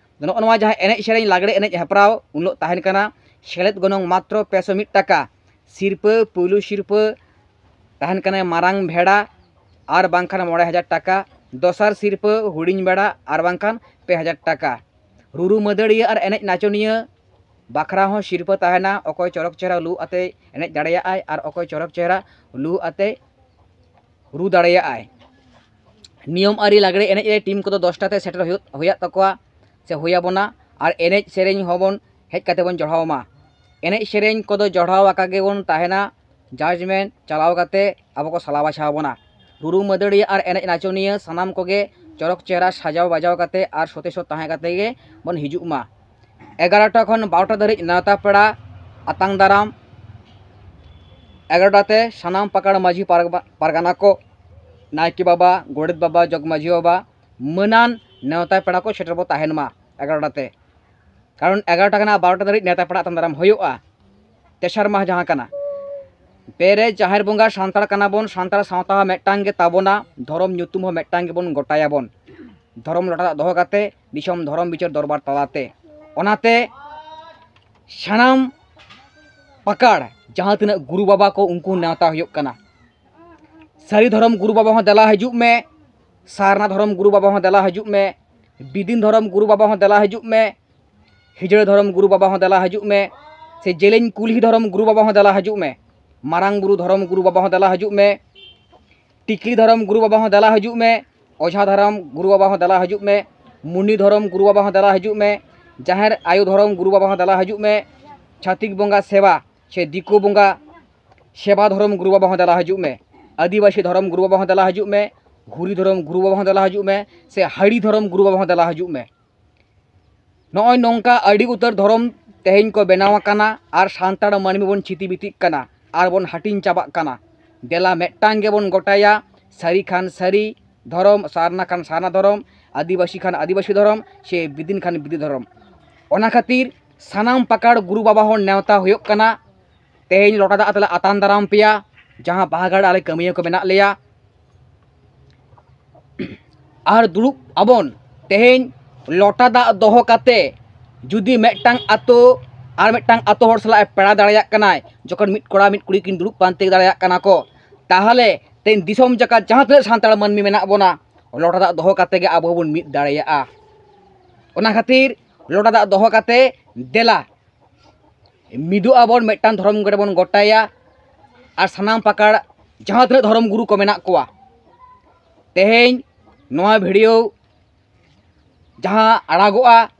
ᱱᱚᱜᱼᱚ ᱱᱚᱣᱟ ᱡᱟᱦᱟᱸ ᱮᱱᱮᱡ ᱥᱮᱨᱮᱧ ᱞᱟᱜᱽᱲᱮ ᱮᱱᱮᱡ ᱦᱮᱯᱨᱟᱣ ᱩᱱ ᱦᱤᱞᱳᱜ ᱛᱟᱦᱮᱱ ᱠᱟᱱᱟ, ᱥᱮᱞᱮᱫ ᱜᱚᱱᱚᱝ ᱢᱟᱛᱨᱚ ᱯᱮ ᱥᱚ ᱢᱤᱫ ᱴᱟᱠᱟ᱾ ᱥᱤᱨᱯᱟᱹ, ᱯᱩᱭᱞᱩ ᱥᱤᱨᱯᱟᱹ ᱛᱟᱦᱮᱱ ᱠᱟᱱᱟ ᱢᱟᱨᱟᱝ ᱵᱷᱮᱲᱟ ᱟᱨ ᱵᱟᱝᱠᱷᱟᱱ ᱢᱚᱬᱮ ᱦᱟᱡᱟᱨ ᱴᱟᱠᱟ, ᱫᱚᱥᱟᱨ ᱥᱤᱨᱯᱟᱹ ᱦᱩᱰᱤᱧ ᱵᱷᱮᱲᱟ ᱟᱨ ᱵᱟᱝᱠᱷᱟᱱ ᱯᱮ ᱦᱟᱡᱟᱨ ᱴᱟᱠᱟ᱾ ᱨᱩᱨᱩ ᱢᱟᱹᱫᱟᱹᱲᱤᱭᱟᱹ ᱟᱨ ᱮᱱᱮᱡ ᱱᱟᱪᱚᱱᱤᱭᱟᱹ ᱵᱟᱠᱷᱨᱟ ᱦᱚᱸ ᱥᱤᱨᱯᱟᱹ ᱛᱟᱦᱮᱱᱟ, ᱚᱠᱚᱭ ᱪᱚᱨᱚᱠ ᱪᱮᱦᱨᱟ ᱞᱩ ᱟᱛᱮ ᱮᱱᱮᱡ ᱫᱟᱲᱮᱭᱟᱜᱼᱟᱭ ᱟᱨ ᱚᱠᱚᱭ ᱪᱚᱨᱚᱠ ᱪᱮᱦᱨᱟ ᱞᱩ ᱟᱛᱮ ᱨᱩ ᱫᱟᱲᱮᱭᱟᱜᱼᱟᱭ᱾ ᱱᱤᱭᱚᱢ ᱟᱹᱨᱤ ᱞᱟᱜᱽᱲᱮ ᱮᱱᱮᱡ ᱨᱮ ᱴᱤᱢ ᱠᱚᱫᱚ ᱫᱚᱥᱴᱟ ᱛᱮ ᱥᱮᱴᱮᱨ ᱦᱩᱭᱩᱜ ᱦᱩᱭᱩᱜ ᱛᱟᱠᱚᱣᱟ ᱥᱮ ᱦᱩᱭ ᱟᱵᱚᱱᱟ, ᱟᱨ ᱮᱱᱮᱡ ᱥᱮᱨᱮᱧ ᱦᱚᱸᱵᱚᱱ ᱦᱮᱡ ᱠᱟᱛᱮ ᱵᱚᱱ ᱡᱚᱲᱟᱣ ᱢᱟ᱾ ᱮᱱᱮᱡ ᱥᱮᱨᱮᱧ ᱠᱚᱫᱚ ᱡᱚᱲᱟᱣ ᱟᱠᱟ ᱜᱮᱵᱚᱱ ᱛᱟᱦᱮᱱᱟ, ᱡᱟᱡᱽᱢᱮᱱᱴ ᱪᱟᱞᱟᱣ ᱠᱟᱛᱮ ᱟᱵᱚ ᱠᱚ ᱥᱟᱞᱟ ᱵᱟᱪᱷᱟᱣ ᱵᱚᱱᱟ᱾ ᱨᱩᱨᱩ ᱢᱟᱹᱫᱟᱹᱲᱤᱭᱟᱹ ᱟᱨ ᱮᱱᱮᱡ ᱱᱟᱪᱚᱱᱤᱭᱟᱹ ᱥᱟᱱᱟᱢ ᱠᱚᱜᱮ ᱪᱚᱨᱚᱠ ᱪᱮᱦᱨᱟ ᱥᱟᱡᱟᱣ ᱵᱟᱡᱟᱣ ᱠᱟᱛᱮ ᱟᱨ ᱥᱚᱛᱮ ᱥᱚᱛ ᱛᱟᱦᱮᱸ ᱠᱟᱛᱮ ᱜᱮ ᱵᱚᱱ ᱦᱤᱡᱩᱜ ᱢᱟ᱾ ᱮᱜᱟᱨᱚᱴᱟ ᱠᱷᱚᱱ ᱵᱟᱨᱚᱴᱟ ᱫᱷᱟᱹᱨᱤᱡ ᱱᱮᱣᱛᱟ ᱯᱮᱲᱟ ᱟᱛᱟᱝ ᱫᱟᱨᱟᱢ᱾ ᱮᱜᱟᱨᱚᱴᱟ ᱛᱮ ᱥᱟᱱᱟᱢ ᱯᱟᱠᱟᱲ ᱢᱟᱹᱡᱷᱤ ᱯᱟᱨᱜᱟ- ᱯᱟᱨᱜᱟᱱᱟ ᱠᱚ, ᱱᱟᱭᱠᱮ ᱵᱟᱵᱟ, ᱜᱚᱰᱮᱛ ᱵᱟᱵᱟ, ᱡᱚᱜᱽ ᱢᱟᱹᱡᱷᱤ ᱵᱟᱵᱟ, ᱢᱟᱹᱱᱟᱱ ᱱᱮᱣᱛᱟ ᱯᱮᱲᱟ ᱠᱚ ᱥᱮᱴᱮᱨ ᱵᱚ ᱛᱟᱦᱮᱱ ᱢᱟ ᱮᱜᱟᱨᱚᱴᱟ ᱛᱮ᱾ ᱠᱟᱨᱚᱱ ᱮᱜᱟᱨᱚᱴᱟ ᱠᱷᱚᱱᱟᱜ ᱵᱟᱨᱚᱴᱟ ᱫᱷᱟᱹᱨᱤᱡ ᱱᱮᱣᱛᱟ ᱯᱮᱲᱟ ᱟᱛᱟᱝ ᱫᱟᱨᱟᱢ ᱦᱩᱭᱩᱜᱼᱟ᱾ ᱛᱮᱥᱟᱨ ᱢᱟᱦᱟ ᱡᱟᱦᱟᱸ ᱠᱟᱱᱟ, ᱯᱮᱨᱮᱡ ᱡᱟᱦᱮᱨ ᱵᱚᱸᱜᱟ ᱥᱟᱱᱛᱟᱲ ᱠᱟᱱᱟ ᱵᱚᱱ, ᱥᱟᱱᱛᱟᱲ ᱥᱟᱶᱛᱟ ᱦᱚᱸ ᱢᱤᱫᱴᱟᱝ ᱜᱮ ᱛᱟᱵᱚᱱᱟ, ᱫᱷᱚᱨᱚᱢ ᱧᱩᱛᱩᱢ ᱦᱚᱸ ᱢᱤᱫᱴᱟᱝ ᱜᱮᱵᱚᱱ ᱜᱚᱴᱟᱭᱟᱵᱚᱱ, ᱫᱷᱚᱨᱚᱢ ᱞᱚᱴᱟ ᱫᱟᱜ ᱫᱚᱦᱚ ᱠᱟᱛᱮ ᱫᱤᱥᱚᱢ ᱫᱷᱚᱨᱚᱢ ᱵᱤᱪᱟᱹᱨ ᱫᱚᱨᱵᱟᱨ ᱛᱟᱞᱟᱛᱮ᱾ ᱚᱱᱟᱛᱮ ᱥᱟᱱᱟᱢ ᱯᱟᱠᱟᱲ ᱡᱟᱦᱟᱸ ᱛᱤᱱᱟᱹᱜ ᱜᱩᱨᱩ ᱵᱟᱵᱟ ᱠᱚ, ᱩᱱᱠᱩ ᱱᱮᱣᱛᱟ ᱦᱩᱭᱩᱜ ᱠᱟᱱᱟ᱾ ᱥᱟᱹᱨᱤ ᱫᱷᱚᱨᱚᱢ ᱜᱩᱨᱩ ᱵᱟᱵᱟ ᱦᱚᱸ ᱫᱮᱞᱟ ᱦᱤᱡᱩᱜ ᱢᱮ, ᱥᱟᱨᱱᱟ ᱫᱷᱚᱨᱚᱢ ᱜᱩᱨᱩ ᱵᱟᱵᱟ ᱦᱚᱸ ᱫᱮᱞᱟ ᱦᱤᱡᱩᱜ ᱢᱮ, ᱵᱤᱫᱤᱱ ᱫᱷᱚᱨᱚᱢ ᱜᱩᱨᱩ ᱵᱟᱵᱟ ᱦᱚᱸ ᱫᱮᱞᱟ ᱦᱤᱡᱩᱜ ᱢᱮ, ᱦᱤᱡᱲᱟᱹ ᱫᱷᱚᱨᱚᱢ ᱜᱩᱨᱩ ᱵᱟᱵᱟ ᱦᱚᱸ ᱫᱮᱞᱟ ᱦᱤᱡᱩᱜ ᱢᱮ, ᱥᱮ ᱡᱮᱞᱮᱧ ᱠᱩᱞᱦᱤ ᱫᱷᱚᱨᱚᱢ ᱜᱩᱨᱩ ᱵᱟᱵᱟ ᱦᱚᱸ ᱫᱮᱞᱟ ᱦᱤᱡᱩᱜ ᱢᱮ, ᱢᱟᱨᱟᱝ ᱵᱩᱨᱩ ᱫᱷᱚᱨᱚᱢ ᱜᱩᱨᱩ ᱵᱟᱵᱟ ᱦᱚᱸ ᱫᱮᱞᱟ ᱦᱤᱡᱩᱜ ᱢᱮ, ᱴᱤᱠᱞᱤ ᱫᱷᱚᱨᱚᱢ ᱜᱩᱨᱩ ᱵᱟᱵᱟ ᱦᱚᱸ ᱫᱮᱞᱟ ᱦᱤᱡᱩᱜ ᱢᱮ, ᱚᱡᱷᱟ ᱫᱷᱚᱨᱚᱢ ᱜᱩᱨᱩ ᱵᱟᱵᱟ ᱦᱚᱸ ᱫᱮᱞᱟ ᱦᱤᱡᱩᱜ ᱢᱮ, ᱢᱩᱱᱤ ᱫᱷᱚᱨᱚᱢ ᱜᱩᱨᱩ ᱵᱟᱵᱟ ᱦᱚᱸ ᱫᱮᱞᱟ ᱦᱤᱡᱩᱜ ᱢᱮ, ᱡᱟᱦᱮᱨ ᱟᱭᱳ ᱫᱷᱚᱨᱚᱢ ᱜᱩᱨᱩ ᱵᱟᱵᱟ ᱦᱚᱸ ᱫᱮᱞᱟ ᱦᱤᱡᱩᱜ ᱢᱮ, ᱪᱷᱟᱹᱛᱤᱠ ᱵᱚᱸᱜᱟ ᱥᱮᱵᱟ ᱥᱮ ᱫᱤᱠᱩ ᱵᱚᱸᱜᱟ ᱥᱮᱵᱟ ᱫᱷᱚᱨᱚᱢ ᱜᱩᱨᱩ ᱵᱟᱵᱟ ᱦᱚᱸ ᱫᱮᱞᱟ ᱦᱤᱡᱩᱜ ᱢᱮ, ᱟᱹᱫᱤᱵᱟᱹᱥᱤ ᱫᱷᱚᱨᱚᱢ ᱜᱩᱨᱩ ᱵᱟᱵᱟ ᱦᱚᱸ ᱫᱮᱞᱟ ᱦᱤᱡᱩᱜ ᱢᱮ, ᱦᱩᱨᱤ ᱫᱷᱚᱨᱚᱢ ᱜᱩᱨᱩ ᱵᱟᱵᱟ ᱦᱚᱸ ᱫᱮᱞᱟ ᱦᱤᱡᱩᱜ ᱢᱮ, ᱥᱮ ᱦᱟᱹᱲᱤ ᱫᱷᱚᱨᱚᱢ ᱜᱩᱨᱩ ᱵᱟᱵᱟ ᱦᱚᱸ ᱫᱮᱞᱟ ᱦᱤᱡᱩᱜ ᱢᱮ᱾ ᱱᱚᱜᱼᱚᱭ ᱱᱚᱝᱠᱟ ᱟᱹᱰᱤ ᱩᱛᱟᱹᱨ ᱫᱷᱚᱨᱚᱢ ᱛᱮᱦᱮᱧ ᱠᱚ ᱵᱮᱱᱟᱣ ᱟᱠᱟᱱᱟ ᱟᱨ ᱥᱟᱱᱛᱟᱲ ᱢᱟᱹᱱᱢᱤ ᱵᱚᱱ ᱪᱷᱤᱛᱤ ᱵᱤᱛᱤᱜ ᱠᱟᱱᱟ ᱟᱨ ᱵᱚᱱ ᱦᱟᱹᱴᱤᱧ ᱪᱟᱵᱟᱜ ᱠᱟᱱᱟ᱾ ᱫᱮᱞᱟ ᱢᱤᱫᱴᱟᱝ ᱜᱮᱵᱚᱱ ᱜᱚᱴᱟᱭᱟ, ᱥᱟᱹᱨᱤ ᱠᱷᱟᱱ ᱥᱟᱹᱨᱤ ᱫᱷᱚᱨᱚᱢ, ᱥᱟᱨᱱᱟ ᱠᱷᱟᱱ ᱥᱟᱨᱱᱟ ᱫᱷᱚᱨᱚᱢ, ᱟᱹᱫᱤᱵᱟᱹᱥᱤ ᱠᱷᱟᱱ ᱟᱹᱫᱤᱵᱟᱹᱥᱤ ᱫᱷᱚᱨᱚᱢ, ᱥᱮ ᱵᱤᱫᱤᱱ ᱠᱷᱟᱱ ᱵᱤᱫᱤ ᱫᱷᱚᱨᱚᱢ᱾ ᱚᱱᱟ ᱠᱷᱟᱹᱛᱤᱨ ᱥᱟᱱᱟᱢ ᱯᱟᱠᱟᱲ ᱜᱩᱨᱩ ᱵᱟᱵᱟ ᱦᱚᱸ ᱱᱮᱣᱛᱟ ᱦᱩᱭᱩᱜ ᱠᱟᱱᱟ᱾ ᱛᱮᱦᱮᱧ ᱞᱚᱴᱟ ᱫᱟᱜ ᱟᱛᱮ ᱞᱮ ᱟᱛᱟᱝ ᱫᱟᱨᱟᱢ ᱯᱮᱭᱟ, ᱡᱟᱦᱟᱸ ᱵᱟᱦᱟᱜᱟᱲ ᱟᱞᱮ ᱠᱟᱹᱢᱤᱭᱟᱹ ᱠᱚ ᱢᱮᱱᱟᱜ ᱞᱮᱭᱟ᱾ ᱟᱨ ᱫᱩᱲᱩᱵ ᱟᱵᱚᱱ ᱛᱮᱦᱮᱧ ᱞᱚᱴᱟ ᱫᱟᱜ ᱫᱚᱦᱚ ᱠᱟᱛᱮ ᱡᱩᱫᱤ ᱢᱤᱫᱴᱟᱝ ᱟᱛᱳ ᱟᱨ ᱢᱤᱫᱴᱟᱝ ᱟᱛᱳ ᱦᱚᱲ ᱥᱟᱞᱟᱜ ᱮ ᱯᱮᱲᱟ ᱫᱟᱲᱮᱭᱟᱜ ᱠᱟᱱᱟᱭ, ᱡᱚᱠᱷᱚᱱ ᱢᱤᱫ ᱠᱚᱲᱟ ᱢᱤᱫ ᱠᱩᱲᱤ ᱠᱤᱱ ᱫᱩᱲᱩᱵ ᱯᱟᱱᱛᱮ ᱫᱟᱲᱮᱭᱟᱜ ᱠᱟᱱᱟ ᱠᱚ, ᱛᱟᱦᱚᱞᱮ ᱛᱮᱦᱮᱧ ᱫᱤᱥᱚᱢ ᱡᱟᱠᱟᱛ ᱡᱟᱦᱟᱸ ᱛᱤᱱᱟᱹᱜ ᱥᱟᱱᱛᱟᱲ ᱢᱟᱹᱱᱢᱤ ᱢᱮᱱᱟᱜ ᱵᱚᱱᱟ, ᱞᱚᱴᱟ ᱫᱟᱜ ᱫᱚᱦᱚ ᱠᱟᱛᱮ ᱜᱮ ᱟᱵᱚ ᱦᱚᱸᱵᱚᱱ ᱢᱤᱫ ᱫᱟᱲᱮᱭᱟᱜᱼᱟ᱾ ᱚᱱᱟ ᱠᱷᱟᱹᱛᱤᱨ ᱞᱚᱴᱟ ᱫᱟᱜ ᱫᱚᱦᱚ ᱠᱟᱛᱮ ᱫᱮᱞᱟ ᱢᱤᱫᱚᱜ ᱟᱵᱚᱱ, ᱢᱤᱫᱴᱟᱝ ᱫᱷᱚᱨᱚᱢ ᱜᱚᱴ ᱵᱚᱱ ᱜᱚᱴᱟᱭᱟ᱾ ᱟᱨ ᱥᱟᱱᱟᱢ ᱯᱟᱠᱟᱲ ᱡᱟᱦᱟᱸ ᱛᱤᱱᱟᱹᱜ ᱫᱷᱚᱨᱚᱢ ᱜᱩᱨᱩ ᱠᱚ ᱢᱮᱱᱟᱜ ᱠᱚᱣᱟ, ᱛᱮᱦᱮᱧ ᱱᱚᱣᱟ ᱵᱷᱤᱰᱤᱭᱳ ᱡᱟᱦᱟᱸ ᱟᱲᱟᱜᱚᱜᱼᱟ,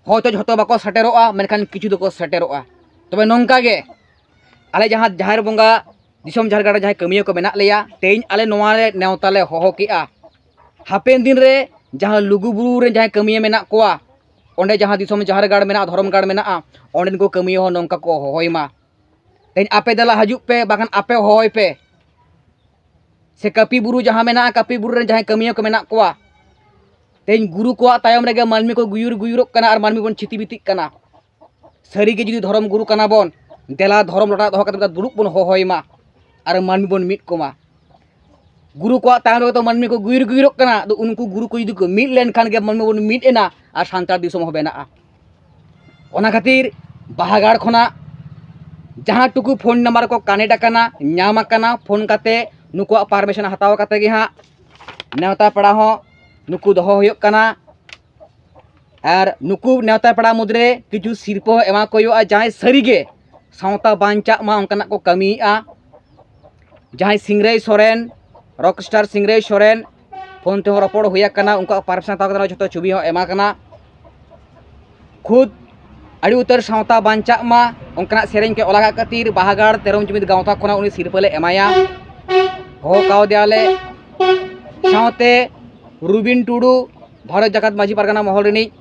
ᱦᱚᱭᱛᱳ ᱡᱷᱚᱛᱚ ᱵᱟᱠᱚ ᱥᱮᱴᱮᱨᱚᱜᱼᱟ, ᱢᱮᱱᱠᱷᱟᱱ ᱠᱤᱪᱷᱩ ᱫᱚᱠᱚ ᱥᱮᱴᱮᱨᱚᱜᱼᱟ᱾ ᱛᱚᱵᱮ ᱱᱚᱝᱠᱟ ᱜᱮ ᱟᱞᱮ ᱡᱟᱦᱟᱸ ᱡᱟᱦᱮᱨ ᱵᱚᱸᱜᱟ ᱫᱤᱥᱚᱢ ᱡᱟᱦᱮᱨ ᱜᱟᱲ ᱨᱮ ᱡᱟᱦᱟᱸᱭ ᱠᱟᱹᱢᱤᱭᱟᱹ ᱠᱚ ᱢᱮᱱᱟᱜ ᱞᱮᱭᱟ, ᱛᱮᱦᱮᱧ ᱟᱞᱮ ᱱᱚᱣᱟ ᱨᱮ ᱱᱮᱣᱛᱟ ᱞᱮ ᱦᱚᱦᱚ ᱠᱮᱜᱼᱟ᱾ ᱦᱟᱯᱮᱱ ᱫᱤᱱ ᱨᱮ ᱡᱟᱦᱟᱸ ᱞᱩᱜᱩ ᱵᱩᱨᱩ ᱨᱮ ᱡᱟᱦᱟᱸᱭ ᱠᱟᱹᱢᱤᱭᱟᱹ ᱢᱮᱱᱟᱜ ᱠᱚᱣᱟ, ᱚᱸᱰᱮ ᱡᱟᱦᱟᱸ ᱫᱤᱥᱚᱢ ᱡᱟᱦᱮᱨ ᱜᱟᱲ ᱢᱮᱱᱟᱜᱼᱟ, ᱫᱷᱚᱨᱚᱢ ᱜᱟᱲ ᱢᱮᱱᱟᱜᱼᱟ, ᱚᱸᱰᱮᱱ ᱠᱚ ᱠᱟᱹᱢᱤᱭᱟᱹ ᱦᱚᱸ ᱱᱚᱝᱠᱟ ᱠᱚ ᱦᱚᱦᱚᱭ ᱢᱟ, "ᱛᱮᱦᱮᱧ ᱟᱯᱮ ᱫᱮᱞᱟ ᱦᱤᱡᱩᱜ ᱯᱮ, ᱵᱟᱠᱷᱟᱱ ᱟᱯᱮ ᱦᱚᱦᱚᱭ ᱯᱮ᱾" ᱥᱮ ᱠᱟᱹᱯᱤ ᱵᱩᱨᱩ ᱡᱟᱦᱟᱸ ᱢᱮᱱᱟᱜᱼᱟ, ᱠᱟᱹᱯᱤ ᱵᱩᱨᱩ ᱨᱮᱱ ᱡᱟᱦᱟᱸᱭ ᱠᱟᱹᱢᱤᱭᱟᱹ ᱠᱚ ᱢᱮᱱᱟᱜ ᱠᱚᱣᱟ, ᱛᱮᱦᱮᱧ ᱜᱩᱨᱩ ᱠᱚᱣᱟᱜ ᱛᱟᱭᱚᱢ ᱨᱮᱜᱮ ᱢᱟᱹᱱᱢᱤ ᱠᱚ ᱜᱩᱭᱩᱨ ᱜᱩᱭᱩᱨᱚᱜ ᱠᱟᱱᱟ ᱟᱨ ᱢᱟᱹᱱᱢᱤ ᱵᱚᱱ ᱪᱷᱤᱛᱤ ᱵᱤᱛᱤᱜ ᱠᱟᱱᱟ᱾ ᱥᱟᱹᱨᱤᱜᱮ ᱡᱩᱫᱤ ᱫᱷᱚᱨᱚᱢ ᱜᱩᱨᱩ ᱠᱟᱱᱟ ᱵᱚᱱ, ᱫᱮᱞᱟ ᱫᱷᱚᱨᱚᱢ ᱞᱚᱴᱟ ᱫᱚᱦᱚ ᱠᱟᱛᱮ ᱫᱩᱲᱩᱵ ᱵᱚᱱ ᱦᱚᱦᱚᱭ ᱢᱟ ᱟᱨ ᱢᱟᱹᱱᱢᱤ ᱵᱚᱱ ᱢᱤᱫ ᱠᱚᱢᱟ᱾ ᱜᱩᱨᱩ ᱠᱚᱣᱟᱜ ᱛᱟᱭᱚᱢ ᱨᱮᱜᱮ ᱛᱚ ᱢᱟᱹᱱᱢᱤ ᱠᱚ ᱜᱩᱭᱩᱨ ᱜᱩᱭᱩᱨᱚᱜ ᱠᱟᱱᱟ᱾ ᱟᱫᱚ ᱩᱱᱠᱩ ᱜᱩᱨᱩ ᱠᱚ ᱡᱩᱫᱤ ᱠᱚ ᱢᱤᱫ ᱞᱮᱱᱠᱷᱟᱱ ᱜᱮ ᱢᱟᱹᱱᱢᱤ ᱵᱚᱱ ᱢᱤᱫ ᱮᱱᱟ ᱟᱨ ᱥᱟᱱᱛᱟᱲ ᱫᱤᱥᱚᱢ ᱦᱚᱸ ᱵᱮᱱᱟᱜᱼᱟ᱾ ᱚᱱᱟ ᱠᱷᱟᱹᱛᱤᱨ ᱵᱟᱦᱟᱜᱟᱲ ᱠᱷᱚᱱᱟᱜ ᱡᱟᱦᱟᱸ ᱴᱩᱠᱩ ᱯᱷᱳᱱ ᱱᱟᱢᱵᱟᱨ ᱠᱚ ᱠᱟᱱᱮᱠᱴ ᱟᱠᱟᱱᱟ, ᱧᱟᱢ ᱟᱠᱟᱱᱟ, ᱯᱷᱳᱱ ᱠᱟᱛᱮ ᱱᱩᱠᱩᱣᱟᱜ ᱯᱟᱨᱢᱤᱥᱚᱱ ᱦᱟᱛᱟᱣ ᱠᱟᱛᱮ ᱜᱮ ᱦᱟᱸᱜ ᱱᱮᱣᱛᱟ ᱯᱮᱲᱟ ᱦᱚᱸ ᱱᱩᱠᱩ ᱫᱚᱦᱚ ᱦᱩᱭᱩᱜ ᱠᱟᱱᱟ᱾ ᱟᱨ ᱱᱩᱠᱩ ᱱᱮᱣᱛᱟ ᱯᱮᱲᱟ ᱢᱩᱫᱽᱨᱮ ᱠᱤᱪᱷᱩ ᱥᱤᱨᱯᱟᱹ ᱦᱚᱸ ᱮᱢᱟ ᱠᱚ ᱦᱩᱭᱩᱜᱼᱟ, ᱡᱟᱦᱟᱸᱭ ᱥᱟᱹᱨᱤᱜᱮ ᱥᱟᱶᱛᱟ ᱵᱟᱧᱪᱟᱜ ᱢᱟ ᱚᱱᱠᱟᱱᱟᱜ ᱠᱚ ᱠᱟᱹᱢᱤᱭᱮᱫᱼᱟ᱾ ᱡᱟᱦᱟᱸᱭ ᱥᱤᱝᱨᱟᱹᱭ ᱥᱚᱨᱮᱱ, ᱨᱚᱠ ᱥᱴᱟᱨ ᱥᱤᱝᱨᱟᱹᱭ ᱥᱚᱨᱮᱱ, ᱯᱷᱳᱱ ᱛᱮᱦᱚᱸ ᱨᱚᱯᱚᱲ ᱦᱩᱭ ᱟᱠᱟᱱᱟ, ᱩᱱᱠᱩᱣᱟᱜ ᱯᱟᱨᱢᱤᱥᱚᱱ ᱦᱟᱛᱟᱣ ᱠᱟᱛᱮ ᱡᱷᱚᱛᱚ ᱪᱷᱚᱵᱤ ᱦᱚᱸ ᱮᱢᱟ ᱠᱟᱱᱟ᱾ ᱠᱷᱩᱫ ᱟᱹᱰᱤ ᱩᱛᱟᱹᱨ ᱥᱟᱶᱛᱟ ᱵᱟᱧᱪᱟᱜ ᱢᱟ ᱚᱱᱠᱟᱱᱟᱜ ᱥᱮᱨᱮᱧ ᱠᱚ ᱚᱞ ᱟᱠᱟᱫ ᱠᱷᱟᱹᱛᱤᱨ ᱵᱟᱦᱟᱜᱟᱲ ᱛᱮᱨᱚᱢ ᱡᱩᱢᱤᱫ ᱜᱟᱶᱛᱟ ᱠᱷᱚᱱᱟᱜ ᱩᱱᱤ ᱥᱤᱨᱯᱟᱹ ᱞᱮ ᱮᱢᱟᱭᱟ᱾ ᱦᱚᱦᱚ ᱠᱟᱣᱫᱮᱭᱟᱞᱮ᱾ ᱥᱟᱶᱛᱮ ᱨᱩᱵᱤᱱ ᱴᱩᱰᱩ, ᱵᱷᱟᱨᱚᱛ ᱡᱟᱠᱟᱛ ᱢᱟᱹᱡᱷᱤ ᱯᱟᱨᱜᱟᱱᱟ ᱢᱚᱦᱚᱞ ᱨᱤᱱᱤᱡ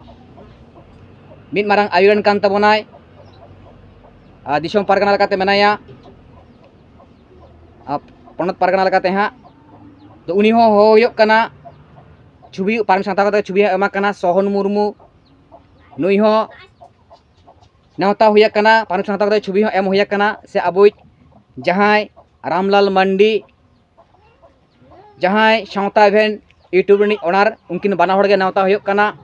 ᱢᱤᱫ ᱢᱟᱨᱟᱝ ᱟᱹᱭᱩᱨᱟᱱ ᱠᱟᱱ ᱛᱟᱵᱚᱱᱟᱭ᱾ ᱟᱨ ᱫᱤᱥᱚᱢ ᱯᱟᱨᱜᱟᱱᱟ ᱞᱮᱠᱟᱛᱮ ᱢᱮᱱᱟᱭᱟ, ᱟᱨ ᱯᱚᱱᱚᱛ ᱯᱟᱨᱜᱟᱱᱟ ᱞᱮᱠᱟᱛᱮ ᱦᱟᱸᱜ᱾ ᱛᱚ ᱩᱱᱤ ᱦᱚᱸ ᱦᱚᱦᱚ ᱦᱩᱭᱩᱜ ᱠᱟᱱᱟ, ᱪᱷᱚᱵᱤ ᱯᱟᱨᱢᱤᱥᱚᱱ ᱦᱟᱛᱟᱣ ᱠᱟᱛᱮ ᱪᱷᱚᱵᱤ ᱦᱚᱸ ᱮᱢᱟ ᱠᱟᱱᱟ᱾ ᱥᱚᱦᱚᱱ ᱢᱩᱨᱢᱩ, ᱱᱩᱭ ᱦᱚᱸ ᱱᱮᱣᱛᱟ ᱦᱩᱭ ᱟᱠᱟᱱᱟ, ᱯᱟᱨᱢᱤᱥᱚᱱ ᱦᱟᱛᱟᱣ ᱠᱟᱛᱮ ᱪᱷᱚᱵᱤ ᱦᱚᱸ ᱮᱢ ᱦᱩᱭ ᱟᱠᱟᱱᱟ᱾ ᱥᱮ ᱟᱵᱚᱭᱤᱡ ᱡᱟᱦᱟᱸᱭ ᱨᱟᱢᱞᱟᱞ ᱢᱟᱱᱰᱤ, ᱡᱟᱦᱟᱸᱭ ᱥᱟᱶᱛᱟ ᱤᱵᱷᱮᱱᱴ YouTube ᱨᱤᱱᱤᱡ ᱚᱱᱟᱨ, ᱩᱱᱠᱤᱱ ᱵᱟᱱᱟ ᱦᱚᱲ ᱜᱮ ᱱᱮᱣᱛᱟ ᱦᱩᱭᱩᱜ ᱠᱟᱱᱟ᱾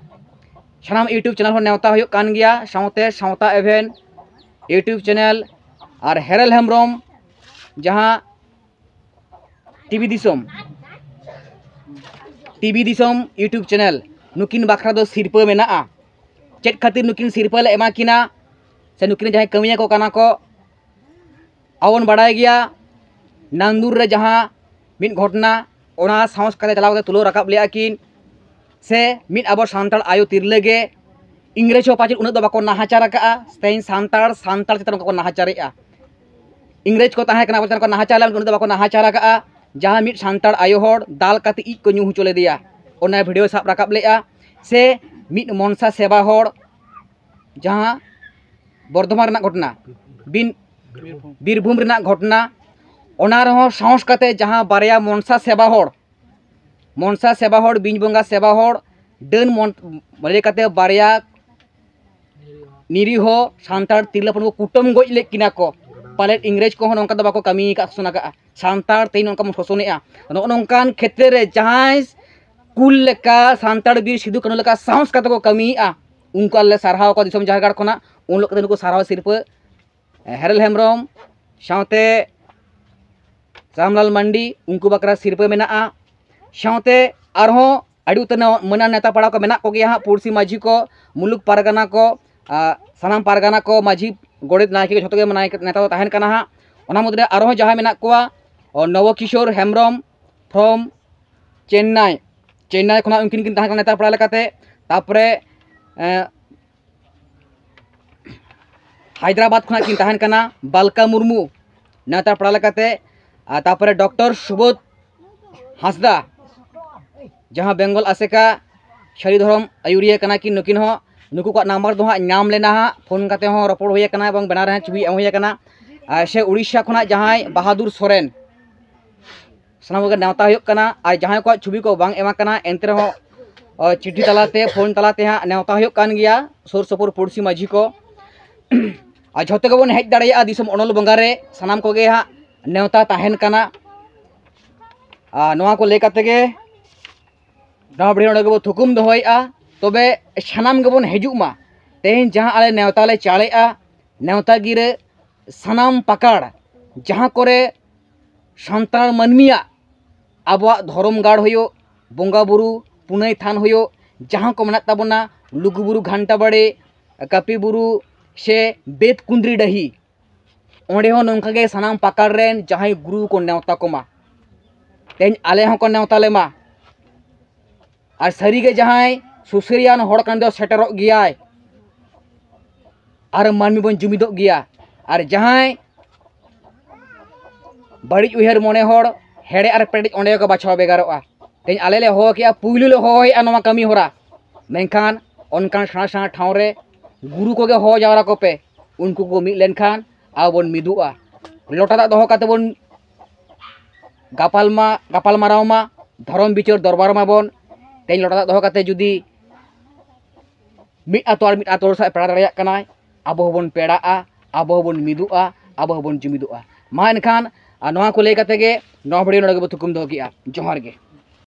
ᱥᱟᱱᱟᱢ YouTube ᱪᱮᱱᱮᱞ ᱦᱚᱸ ᱱᱮᱣᱛᱟ ᱦᱩᱭᱩᱜ ᱠᱟᱱ ᱜᱮᱭᱟ, ᱥᱟᱶᱛᱮ ᱥᱟᱶᱛᱟ ᱮᱵᱷᱮᱱ YouTube ᱪᱮᱱᱮᱞ ᱟᱨ ᱦᱮᱨᱮᱞ ᱦᱮᱢᱵᱨᱚᱢ ᱡᱟᱦᱟᱸ ᱴᱤᱵᱷᱤ ᱫᱤᱥᱚᱢ, ᱴᱤᱵᱷᱤ ᱫᱤᱥᱚᱢ YouTube ᱪᱮᱱᱮᱞ, ᱱᱩᱠᱤᱱ ᱵᱟᱠᱷᱨᱟ ᱫᱚ ᱥᱤᱨᱯᱟᱹ ᱢᱮᱱᱟᱜᱼᱟ᱾ ᱪᱮᱫ ᱠᱷᱟᱹᱛᱤᱨ ᱱᱩᱠᱤᱱ ᱥᱤᱨᱯᱟᱹ ᱞᱮ ᱮᱢᱟ ᱠᱤᱱᱟ, ᱥᱮ ᱱᱩᱠᱤᱱ ᱡᱟᱦᱟᱸᱭ ᱠᱟᱹᱢᱤᱭᱟᱹ ᱠᱚ ᱠᱟᱱᱟ ᱠᱚ, ᱟᱵᱚ ᱵᱚᱱ ᱵᱟᱲᱟᱭ ᱜᱮᱭᱟ, ᱱᱟᱱᱫᱩᱨ ᱨᱮ ᱡᱟᱦᱟᱸ ᱢᱤᱫ ᱜᱷᱚᱴᱚᱱᱟ, ᱚᱱᱟ ᱥᱟᱦᱚᱥ ᱠᱟᱛᱮ ᱪᱟᱞᱟᱣ ᱠᱟᱛᱮ ᱛᱩᱞᱟᱹᱣ ᱨᱟᱠᱟᱵ ᱞᱮᱫᱼᱟ ᱠᱤᱱ, ᱥᱮ ᱢᱤᱫ ᱟᱵᱚ ᱥᱟᱱᱛᱟᱲ ᱟᱭᱳ ᱛᱤᱨᱞᱟᱹ ᱜᱮ, ᱤᱝᱨᱮᱡᱽ ᱦᱚᱸ ᱯᱟᱪᱮᱫ ᱩᱱᱟᱹᱜ ᱫᱚ ᱵᱟᱠᱚ ᱱᱟᱦᱟᱪᱟᱨ ᱟᱠᱟᱫᱼᱟ, ᱛᱮᱦᱮᱧ ᱥᱟᱱᱛᱟᱲ, ᱥᱟᱱᱛᱟᱲ ᱪᱮᱛᱟᱱ ᱚᱱᱠᱟ ᱠᱚ ᱱᱟᱦᱟᱪᱟᱨᱮᱫᱼᱟ᱾ ᱤᱝᱨᱮᱡᱽ ᱠᱚ ᱛᱟᱦᱮᱸ ᱠᱟᱱᱟ, ᱟᱵᱚ ᱪᱮᱛᱟᱱ ᱠᱚ ᱱᱟᱦᱟᱪᱟᱨ ᱞᱮᱫᱼᱟ, ᱩᱱᱟᱹᱜ ᱫᱚ ᱵᱟᱠᱚ ᱱᱟᱦᱟᱪᱟᱨ ᱟᱠᱟᱫᱼᱟ᱾ ᱡᱟᱦᱟᱸ ᱢᱤᱫ ᱥᱟᱱᱛᱟᱲ ᱟᱭᱳ ᱦᱚᱲ ᱫᱟᱞ ᱠᱟᱛᱮ ᱤᱡ ᱠᱚ ᱧᱩ ᱦᱚᱪᱚ ᱞᱮᱫᱮᱭᱟ, ᱚᱱᱟ ᱵᱷᱤᱰᱤᱭᱳ ᱥᱟᱵ ᱨᱟᱠᱟᱵ ᱞᱮᱫᱼᱟ, ᱥᱮ ᱢᱤᱫ ᱢᱚᱱᱥᱟ ᱥᱮᱵᱟ ᱦᱚᱲ, ᱡᱟᱦᱟᱸ ᱵᱚᱨᱫᱷᱚᱢᱟᱱ ᱨᱮᱱᱟᱜ ᱜᱷᱚᱴᱚᱱᱟ, ᱵᱤᱱ-, ᱵᱤᱨᱵᱷᱩᱢ ᱨᱮᱱᱟᱜ ᱜᱷᱚᱴᱚᱱᱟ, ᱚᱱᱟ ᱨᱮᱦᱚᱸ ᱥᱟᱦᱚᱥ ᱠᱟᱛᱮ ᱡᱟᱦᱟᱸ ᱵᱟᱨᱭᱟ ᱢᱚᱱᱥᱟ ᱥᱮᱵᱟ ᱦᱚᱲ, ᱢᱚᱱᱥᱟ ᱥᱮᱵᱟ ᱦᱚᱲ, ᱵᱤᱧ ᱵᱚᱸᱜᱟ ᱥᱮᱵᱟ ᱦᱚᱲ, ᱰᱟᱹᱱ ᱢᱚᱱ-, ᱞᱟᱹᱭ ᱠᱟᱛᱮ ᱵᱟᱨᱭᱟ ᱱᱤᱨᱤᱦᱚ ᱥᱟᱱᱛᱟᱲ ᱛᱤᱨᱞᱟᱹ ᱦᱚᱯᱚᱱ ᱠᱚ ᱠᱩᱴᱟᱹᱢ ᱜᱚᱡ ᱞᱮᱫ ᱠᱤᱱᱟ ᱠᱚ᱾ ᱯᱟᱞᱮᱫ ᱤᱝᱨᱮᱡᱽ ᱠᱚᱦᱚᱸ ᱱᱚᱝᱠᱟ ᱫᱚ ᱵᱟᱠᱚ ᱠᱟᱹᱢᱤ ᱟᱠᱟᱫ, ᱥᱟᱥᱚᱱ ᱟᱠᱟᱫᱼᱟ᱾ ᱥᱟᱱᱛᱟᱲ ᱛᱮᱦᱮᱧ ᱱᱚᱝᱠᱟ ᱵᱚᱱ ᱥᱟᱥᱚᱱᱮᱫᱼᱟ᱾ ᱱᱚᱜᱼᱚ ᱱᱚᱝᱠᱟᱱ ᱠᱷᱮᱛᱨᱮ ᱨᱮ ᱡᱟᱦᱟᱸᱭ ᱠᱩᱞ ᱞᱮᱠᱟ, ᱥᱟᱱᱛᱟᱲ ᱵᱤᱨ ᱥᱤᱫᱩ ᱠᱟᱹᱱᱦᱩ ᱞᱮᱠᱟ ᱥᱟᱦᱚᱥ ᱠᱟᱛᱮ ᱠᱚ ᱠᱟᱹᱢᱤᱭᱮᱫᱼᱟ, ᱩᱱᱠᱩ ᱟᱞᱮ ᱥᱟᱨᱦᱟᱣ ᱠᱚᱣᱟ ᱫᱤᱥᱚᱢ ᱡᱟᱦᱮᱨ ᱜᱟᱲ ᱠᱷᱚᱱᱟᱜ᱾ ᱩᱱ ᱦᱤᱞᱳᱜ ᱠᱟᱛᱮ ᱱᱩᱠᱩ ᱥᱟᱨᱦᱟᱣ ᱥᱤᱨᱯᱟᱹ ᱦᱮᱨᱮᱞ ᱦᱮᱢᱵᱨᱚᱢ ᱥᱟᱶᱛᱮ ᱨᱟᱢᱞᱟᱞ ᱢᱟᱱᱰᱤ, ᱩᱱᱠᱩ ᱵᱟᱠᱷᱨᱟ ᱥᱤᱨᱯᱟᱹ ᱢᱮᱱᱟᱜᱼᱟ᱾ ᱥᱟᱶᱛᱮ ᱟᱨᱦᱚᱸ ᱟᱹᱰᱤ ᱩᱛᱟᱹᱨ ᱱᱮ-, ᱢᱟᱹᱱᱟᱱ ᱱᱮᱛᱟ ᱯᱟᱲᱟᱣ ᱠᱚ ᱢᱮᱱᱟᱜ ᱠᱚᱜᱮᱭᱟ ᱦᱟᱸᱜ, ᱯᱩᱲᱥᱤ ᱢᱟᱹᱡᱷᱤ ᱠᱚ, ᱢᱩᱞᱩᱠ ᱯᱟᱨᱜᱟᱱᱟ ᱠᱚ, ᱟᱨ ᱥᱟᱱᱟᱢ ᱯᱟᱨᱜᱟᱱᱟ ᱠᱚ, ᱢᱟᱹᱡᱷᱤ, ᱜᱚᱰᱮᱛ, ᱱᱟᱭᱠᱮ ᱠᱚ ᱡᱷᱚᱛᱚ ᱜᱮ ᱱᱟᱭᱠᱮ ᱱᱮᱛᱟ ᱫᱚ ᱛᱟᱦᱮᱱ ᱠᱟᱱᱟ ᱦᱟᱸᱜ᱾ ᱚᱱᱟ ᱢᱩᱫᱽᱨᱮ ᱟᱨᱦᱚᱸ ᱡᱟᱦᱟᱸᱭ ᱢᱮᱱᱟᱜ ᱠᱚᱣᱟ, ᱚ, ᱱᱚᱵᱚ ᱠᱤᱥᱳᱨ ᱦᱮᱢᱵᱨᱚᱢ from ᱪᱮᱱᱱᱟᱭ, ᱪᱮᱱᱱᱟᱭ ᱠᱷᱚᱱᱟᱜ ᱩᱱᱠᱤᱱ ᱠᱤᱱ ᱛᱟᱦᱮᱸ ᱠᱟᱱᱟ ᱱᱮᱛᱟ ᱯᱟᱲᱟ ᱞᱮᱠᱟᱛᱮ᱾ ᱛᱟᱨᱯᱚᱨᱮ, ᱮᱸ, ᱦᱟᱭᱫᱨᱟᱵᱟᱫᱽ ᱠᱷᱚᱱᱟᱜ ᱠᱤᱱ ᱛᱟᱦᱮᱱ ᱠᱟᱱᱟ ᱵᱟᱞᱠᱟ ᱢᱩᱨᱢᱩ, ᱱᱮᱛᱟ ᱯᱟᱲᱟ ᱞᱮᱠᱟᱛᱮ᱾ ᱟᱨ ᱛᱟᱨᱯᱚᱨᱮ ᱰᱚᱠᱴᱚᱨ ᱥᱩᱵᱳᱫᱷ ᱦᱟᱸᱥᱫᱟ, ᱡᱟᱦᱟᱸ ᱵᱮᱝᱜᱚᱞ ᱟᱥᱮᱠᱟ ᱥᱟᱹᱨᱤ ᱫᱷᱚᱨᱚᱢ ᱟᱹᱭᱩᱨᱤᱭᱟᱹ ᱠᱟᱱᱟ ᱠᱤᱱ ᱱᱩᱠᱤᱱ ᱦᱚᱸ᱾ ᱱᱩᱠᱩ ᱠᱚᱣᱟᱜ ᱱᱟᱢᱵᱟᱨ ᱫᱚ ᱦᱟᱸᱜ ᱧᱟᱢ ᱞᱮᱱᱟ ᱦᱟᱸᱜ, ᱯᱷᱳᱱ ᱠᱟᱛᱮ ᱦᱚᱸ ᱨᱚᱯᱚᱲ ᱦᱩᱭ ᱟᱠᱟᱱᱟ ᱮᱵᱚᱝ ᱵᱮᱱᱟᱨ ᱨᱮ ᱦᱚᱸ ᱪᱷᱚᱵᱤ ᱮᱢ ᱦᱩᱭ ᱟᱠᱟᱱᱟ᱾ ᱟᱨ ᱥᱮ ᱩᱲᱤᱥᱥᱟ ᱠᱷᱚᱱᱟᱜ ᱡᱟᱦᱟᱸᱭ ᱵᱟᱦᱟᱫᱩᱨ ᱥᱚᱨᱮᱱ, ᱥᱟᱱᱟᱢ ᱠᱚᱜᱮ ᱱᱮᱣᱛᱟ ᱦᱩᱭᱩᱜ ᱠᱟᱱᱟ᱾ ᱟᱨ ᱡᱟᱦᱟᱸᱭ ᱠᱚᱣᱟᱜ ᱪᱷᱚᱵᱤ ᱠᱚ ᱵᱟᱝ ᱮᱢ ᱟᱠᱟᱱᱟ, ᱮᱱᱛᱮ ᱨᱮᱦᱚᱸ, ᱚ, ᱪᱤᱴᱷᱤ ᱛᱟᱞᱟᱛᱮ, ᱯᱷᱳᱱ ᱛᱟᱞᱟᱛᱮ ᱦᱟᱸᱜ ᱱᱮᱣᱛᱟ ᱦᱩᱭᱩᱜ ᱠᱟᱱ ᱜᱮᱭᱟ ᱥᱩᱨ ᱥᱩᱯᱩᱨ ᱯᱩᱲᱥᱤ ᱢᱟᱹᱡᱷᱤ ᱠᱚ᱾ ᱟᱨ ᱡᱷᱚᱛᱚ ᱜᱮᱵᱚᱱ ᱦᱮᱡ ᱫᱟᱲᱮᱭᱟᱜᱼᱟ ᱫᱤᱥᱚᱢ ᱚᱱᱚᱞ ᱵᱚᱸᱜᱟ ᱨᱮ, ᱥᱟᱱᱟᱢ ᱠᱚᱜᱮ ᱦᱟᱸᱜ ᱱᱮᱣᱛᱟ ᱛᱟᱦᱮᱱ ᱠᱟᱱᱟ᱾ ᱟᱨ ᱱᱚᱣᱟ ᱠᱚ ᱞᱟᱹᱭ ᱠᱟᱛᱮ ᱜᱮ ᱱᱚᱣᱟ ᱵᱷᱤᱰᱤᱭᱳ ᱱᱚᱰᱮ ᱜᱮᱵᱚ ᱛᱷᱩᱠᱩᱢ ᱫᱚᱦᱚᱭᱮᱫᱼᱟ᱾ ᱛᱚ ᱛᱚᱵᱮ ᱥᱟᱱᱟᱢ ᱜᱮᱵᱚᱱ ᱦᱤᱡᱩᱜ ᱢᱟ᱾ ᱛᱮᱦᱮᱧ ᱡᱟᱦᱟᱸ ᱟᱞᱮ ᱱᱮᱣᱛᱟ ᱞᱮ ᱪᱟᱞᱮᱜᱼᱟ, ᱱᱮᱣᱛᱟ ᱜᱤᱨᱟᱹ ᱥᱟᱱᱟᱢ ᱯᱟᱠᱟᱲ, ᱡᱟᱦᱟᱸ ᱠᱚᱨᱮ ᱥᱟᱱᱛᱟᱲ ᱢᱟᱹᱱᱢᱤᱭᱟᱜ, ᱟᱵᱚᱣᱟᱜ ᱫᱷᱚᱨᱚᱢ ᱜᱟᱲ ᱦᱩᱭᱩᱜ, ᱵᱚᱸᱜᱟ ᱵᱩᱨᱩ ᱯᱩᱱᱟᱹᱭ ᱛᱷᱟᱱ ᱦᱩᱭᱩᱜ, ᱡᱟᱦᱟᱸ ᱠᱚ ᱢᱮᱱᱟᱜ ᱛᱟᱵᱚᱱᱟ, ᱞᱩᱜᱩᱵᱩᱨᱩ ᱜᱷᱟᱱᱴᱟ ᱵᱟᱲᱮ, ᱠᱟᱹᱯᱤ ᱵᱩᱨᱩ ᱥᱮ ᱵᱮᱛ ᱠᱩᱸᱫᱽᱨᱤ ᱰᱟᱹᱦᱤ, ᱚᱸᱰᱮ ᱦᱚᱸ ᱱᱚᱝᱠᱟ ᱜᱮ ᱥᱟᱱᱟᱢ ᱯᱟᱠᱟᱲ ᱨᱮᱱ ᱡᱟᱦᱟᱸᱭ ᱜᱩᱨᱩ ᱠᱚ ᱱᱮᱣᱛᱟ ᱠᱚᱢᱟ᱾ ᱛᱮᱦᱮᱧ ᱟᱞᱮ ᱦᱚᱸᱠᱚ ᱱᱮᱣᱛᱟ ᱞᱮᱢᱟ᱾ ᱟᱨ ᱥᱟᱹᱨᱤᱜᱮ ᱡᱟᱦᱟᱸᱭ ᱥᱩᱥᱟᱹᱨᱤᱭᱟᱱ ᱦᱚᱲ ᱠᱟᱱ ᱫᱚ ᱥᱮᱴᱮᱨᱚᱜ ᱜᱮᱭᱟᱭ᱾ ᱟᱨ ᱢᱟᱹᱱᱢᱤ ᱵᱚᱱ ᱡᱩᱢᱤᱫᱚᱜ ᱜᱮᱭᱟ᱾ ᱟᱨ ᱡᱟᱦᱟᱸᱭ ᱵᱟᱹᱲᱤᱡ ᱩᱭᱦᱟᱹᱨ ᱢᱚᱱᱮ ᱦᱚᱲ, ᱦᱮᱲᱮ ᱟᱨ ᱯᱮᱲᱮᱡ ᱚᱸᱰᱮ ᱜᱮᱠᱚ ᱵᱟᱪᱷᱟᱣ ᱵᱷᱮᱜᱟᱨᱚᱜᱼᱟ᱾ ᱛᱮᱦᱮᱧ ᱟᱞᱮ ᱞᱮ ᱦᱚᱦᱚ ᱠᱮᱜᱼᱟ, ᱯᱩᱭᱞᱩ ᱞᱮ ᱦᱚᱦᱚᱭᱮᱜᱼᱟ ᱱᱚᱣᱟ ᱠᱟᱹᱢᱤ ᱦᱚᱨᱟ᱾ ᱢᱮᱱᱠᱷᱟᱱ ᱚᱱᱠᱟᱱ ᱥᱮᱬᱟ ᱥᱮᱬᱟ ᱴᱷᱟᱶ ᱨᱮ ᱜᱩᱨᱩ ᱠᱚᱜᱮ ᱦᱚᱦᱚ ᱡᱟᱣᱨᱟ ᱠᱚᱯᱮ᱾ ᱩᱱᱠᱩ ᱠᱚ ᱢᱤᱫ ᱞᱮᱱᱠᱷᱟᱱ ᱟᱵᱚ ᱵᱚᱱ ᱢᱤᱫᱚᱜᱼᱟ᱾ ᱞᱚᱴᱟ ᱫᱟᱜ ᱫᱚᱦᱚ ᱠᱟᱛᱮ ᱵᱚᱱ ᱜᱟᱯᱟᱞ ᱢᱟ, ᱜᱟᱯᱟᱞ ᱢᱟᱨᱟᱣ ᱢᱟ, ᱫᱷᱚᱨᱚᱢ ᱵᱤᱪᱟᱹᱨ ᱫᱚᱨᱵᱟᱨ ᱢᱟᱵᱚᱱ᱾ ᱛᱮᱦᱮᱧ ᱞᱚᱴᱟ ᱫᱟᱜ ᱫᱚᱦᱚ ᱠᱟᱛᱮ ᱡᱩᱫᱤ ᱢᱤᱫ ᱟᱛᱳ ᱟᱨ ᱢᱤᱫ ᱟᱛᱳ ᱦᱚᱲ ᱥᱟᱶ ᱯᱮᱲᱟ ᱫᱟᱲᱮᱭᱟᱜ ᱠᱟᱱᱟᱭ, ᱟᱵᱚ ᱦᱚᱸᱵᱚᱱ ᱯᱮᱲᱟᱜᱼᱟ, ᱟᱵᱚ ᱦᱚᱸᱵᱚᱱ ᱢᱤᱫᱚᱜᱼᱟ, ᱟᱵᱚ ᱦᱚᱸᱵᱚᱱ ᱡᱩᱢᱤᱫᱚᱜᱼᱟ᱾ ᱢᱟ ᱮᱱᱠᱷᱟᱱ, ᱟᱨ ᱱᱚᱣᱟ ᱠᱚ ᱞᱟᱹᱭ ᱠᱟᱛᱮ ᱜᱮ ᱱᱚᱣᱟ ᱵᱷᱤᱰᱤᱭᱳ ᱱᱚᱰᱮ ᱜᱮᱵᱚ ᱛᱷᱩᱠᱩᱢ ᱫᱚᱦᱚ ᱠᱮᱜᱼᱟ᱾ ᱡᱚᱦᱟᱨ ᱜᱮ᱾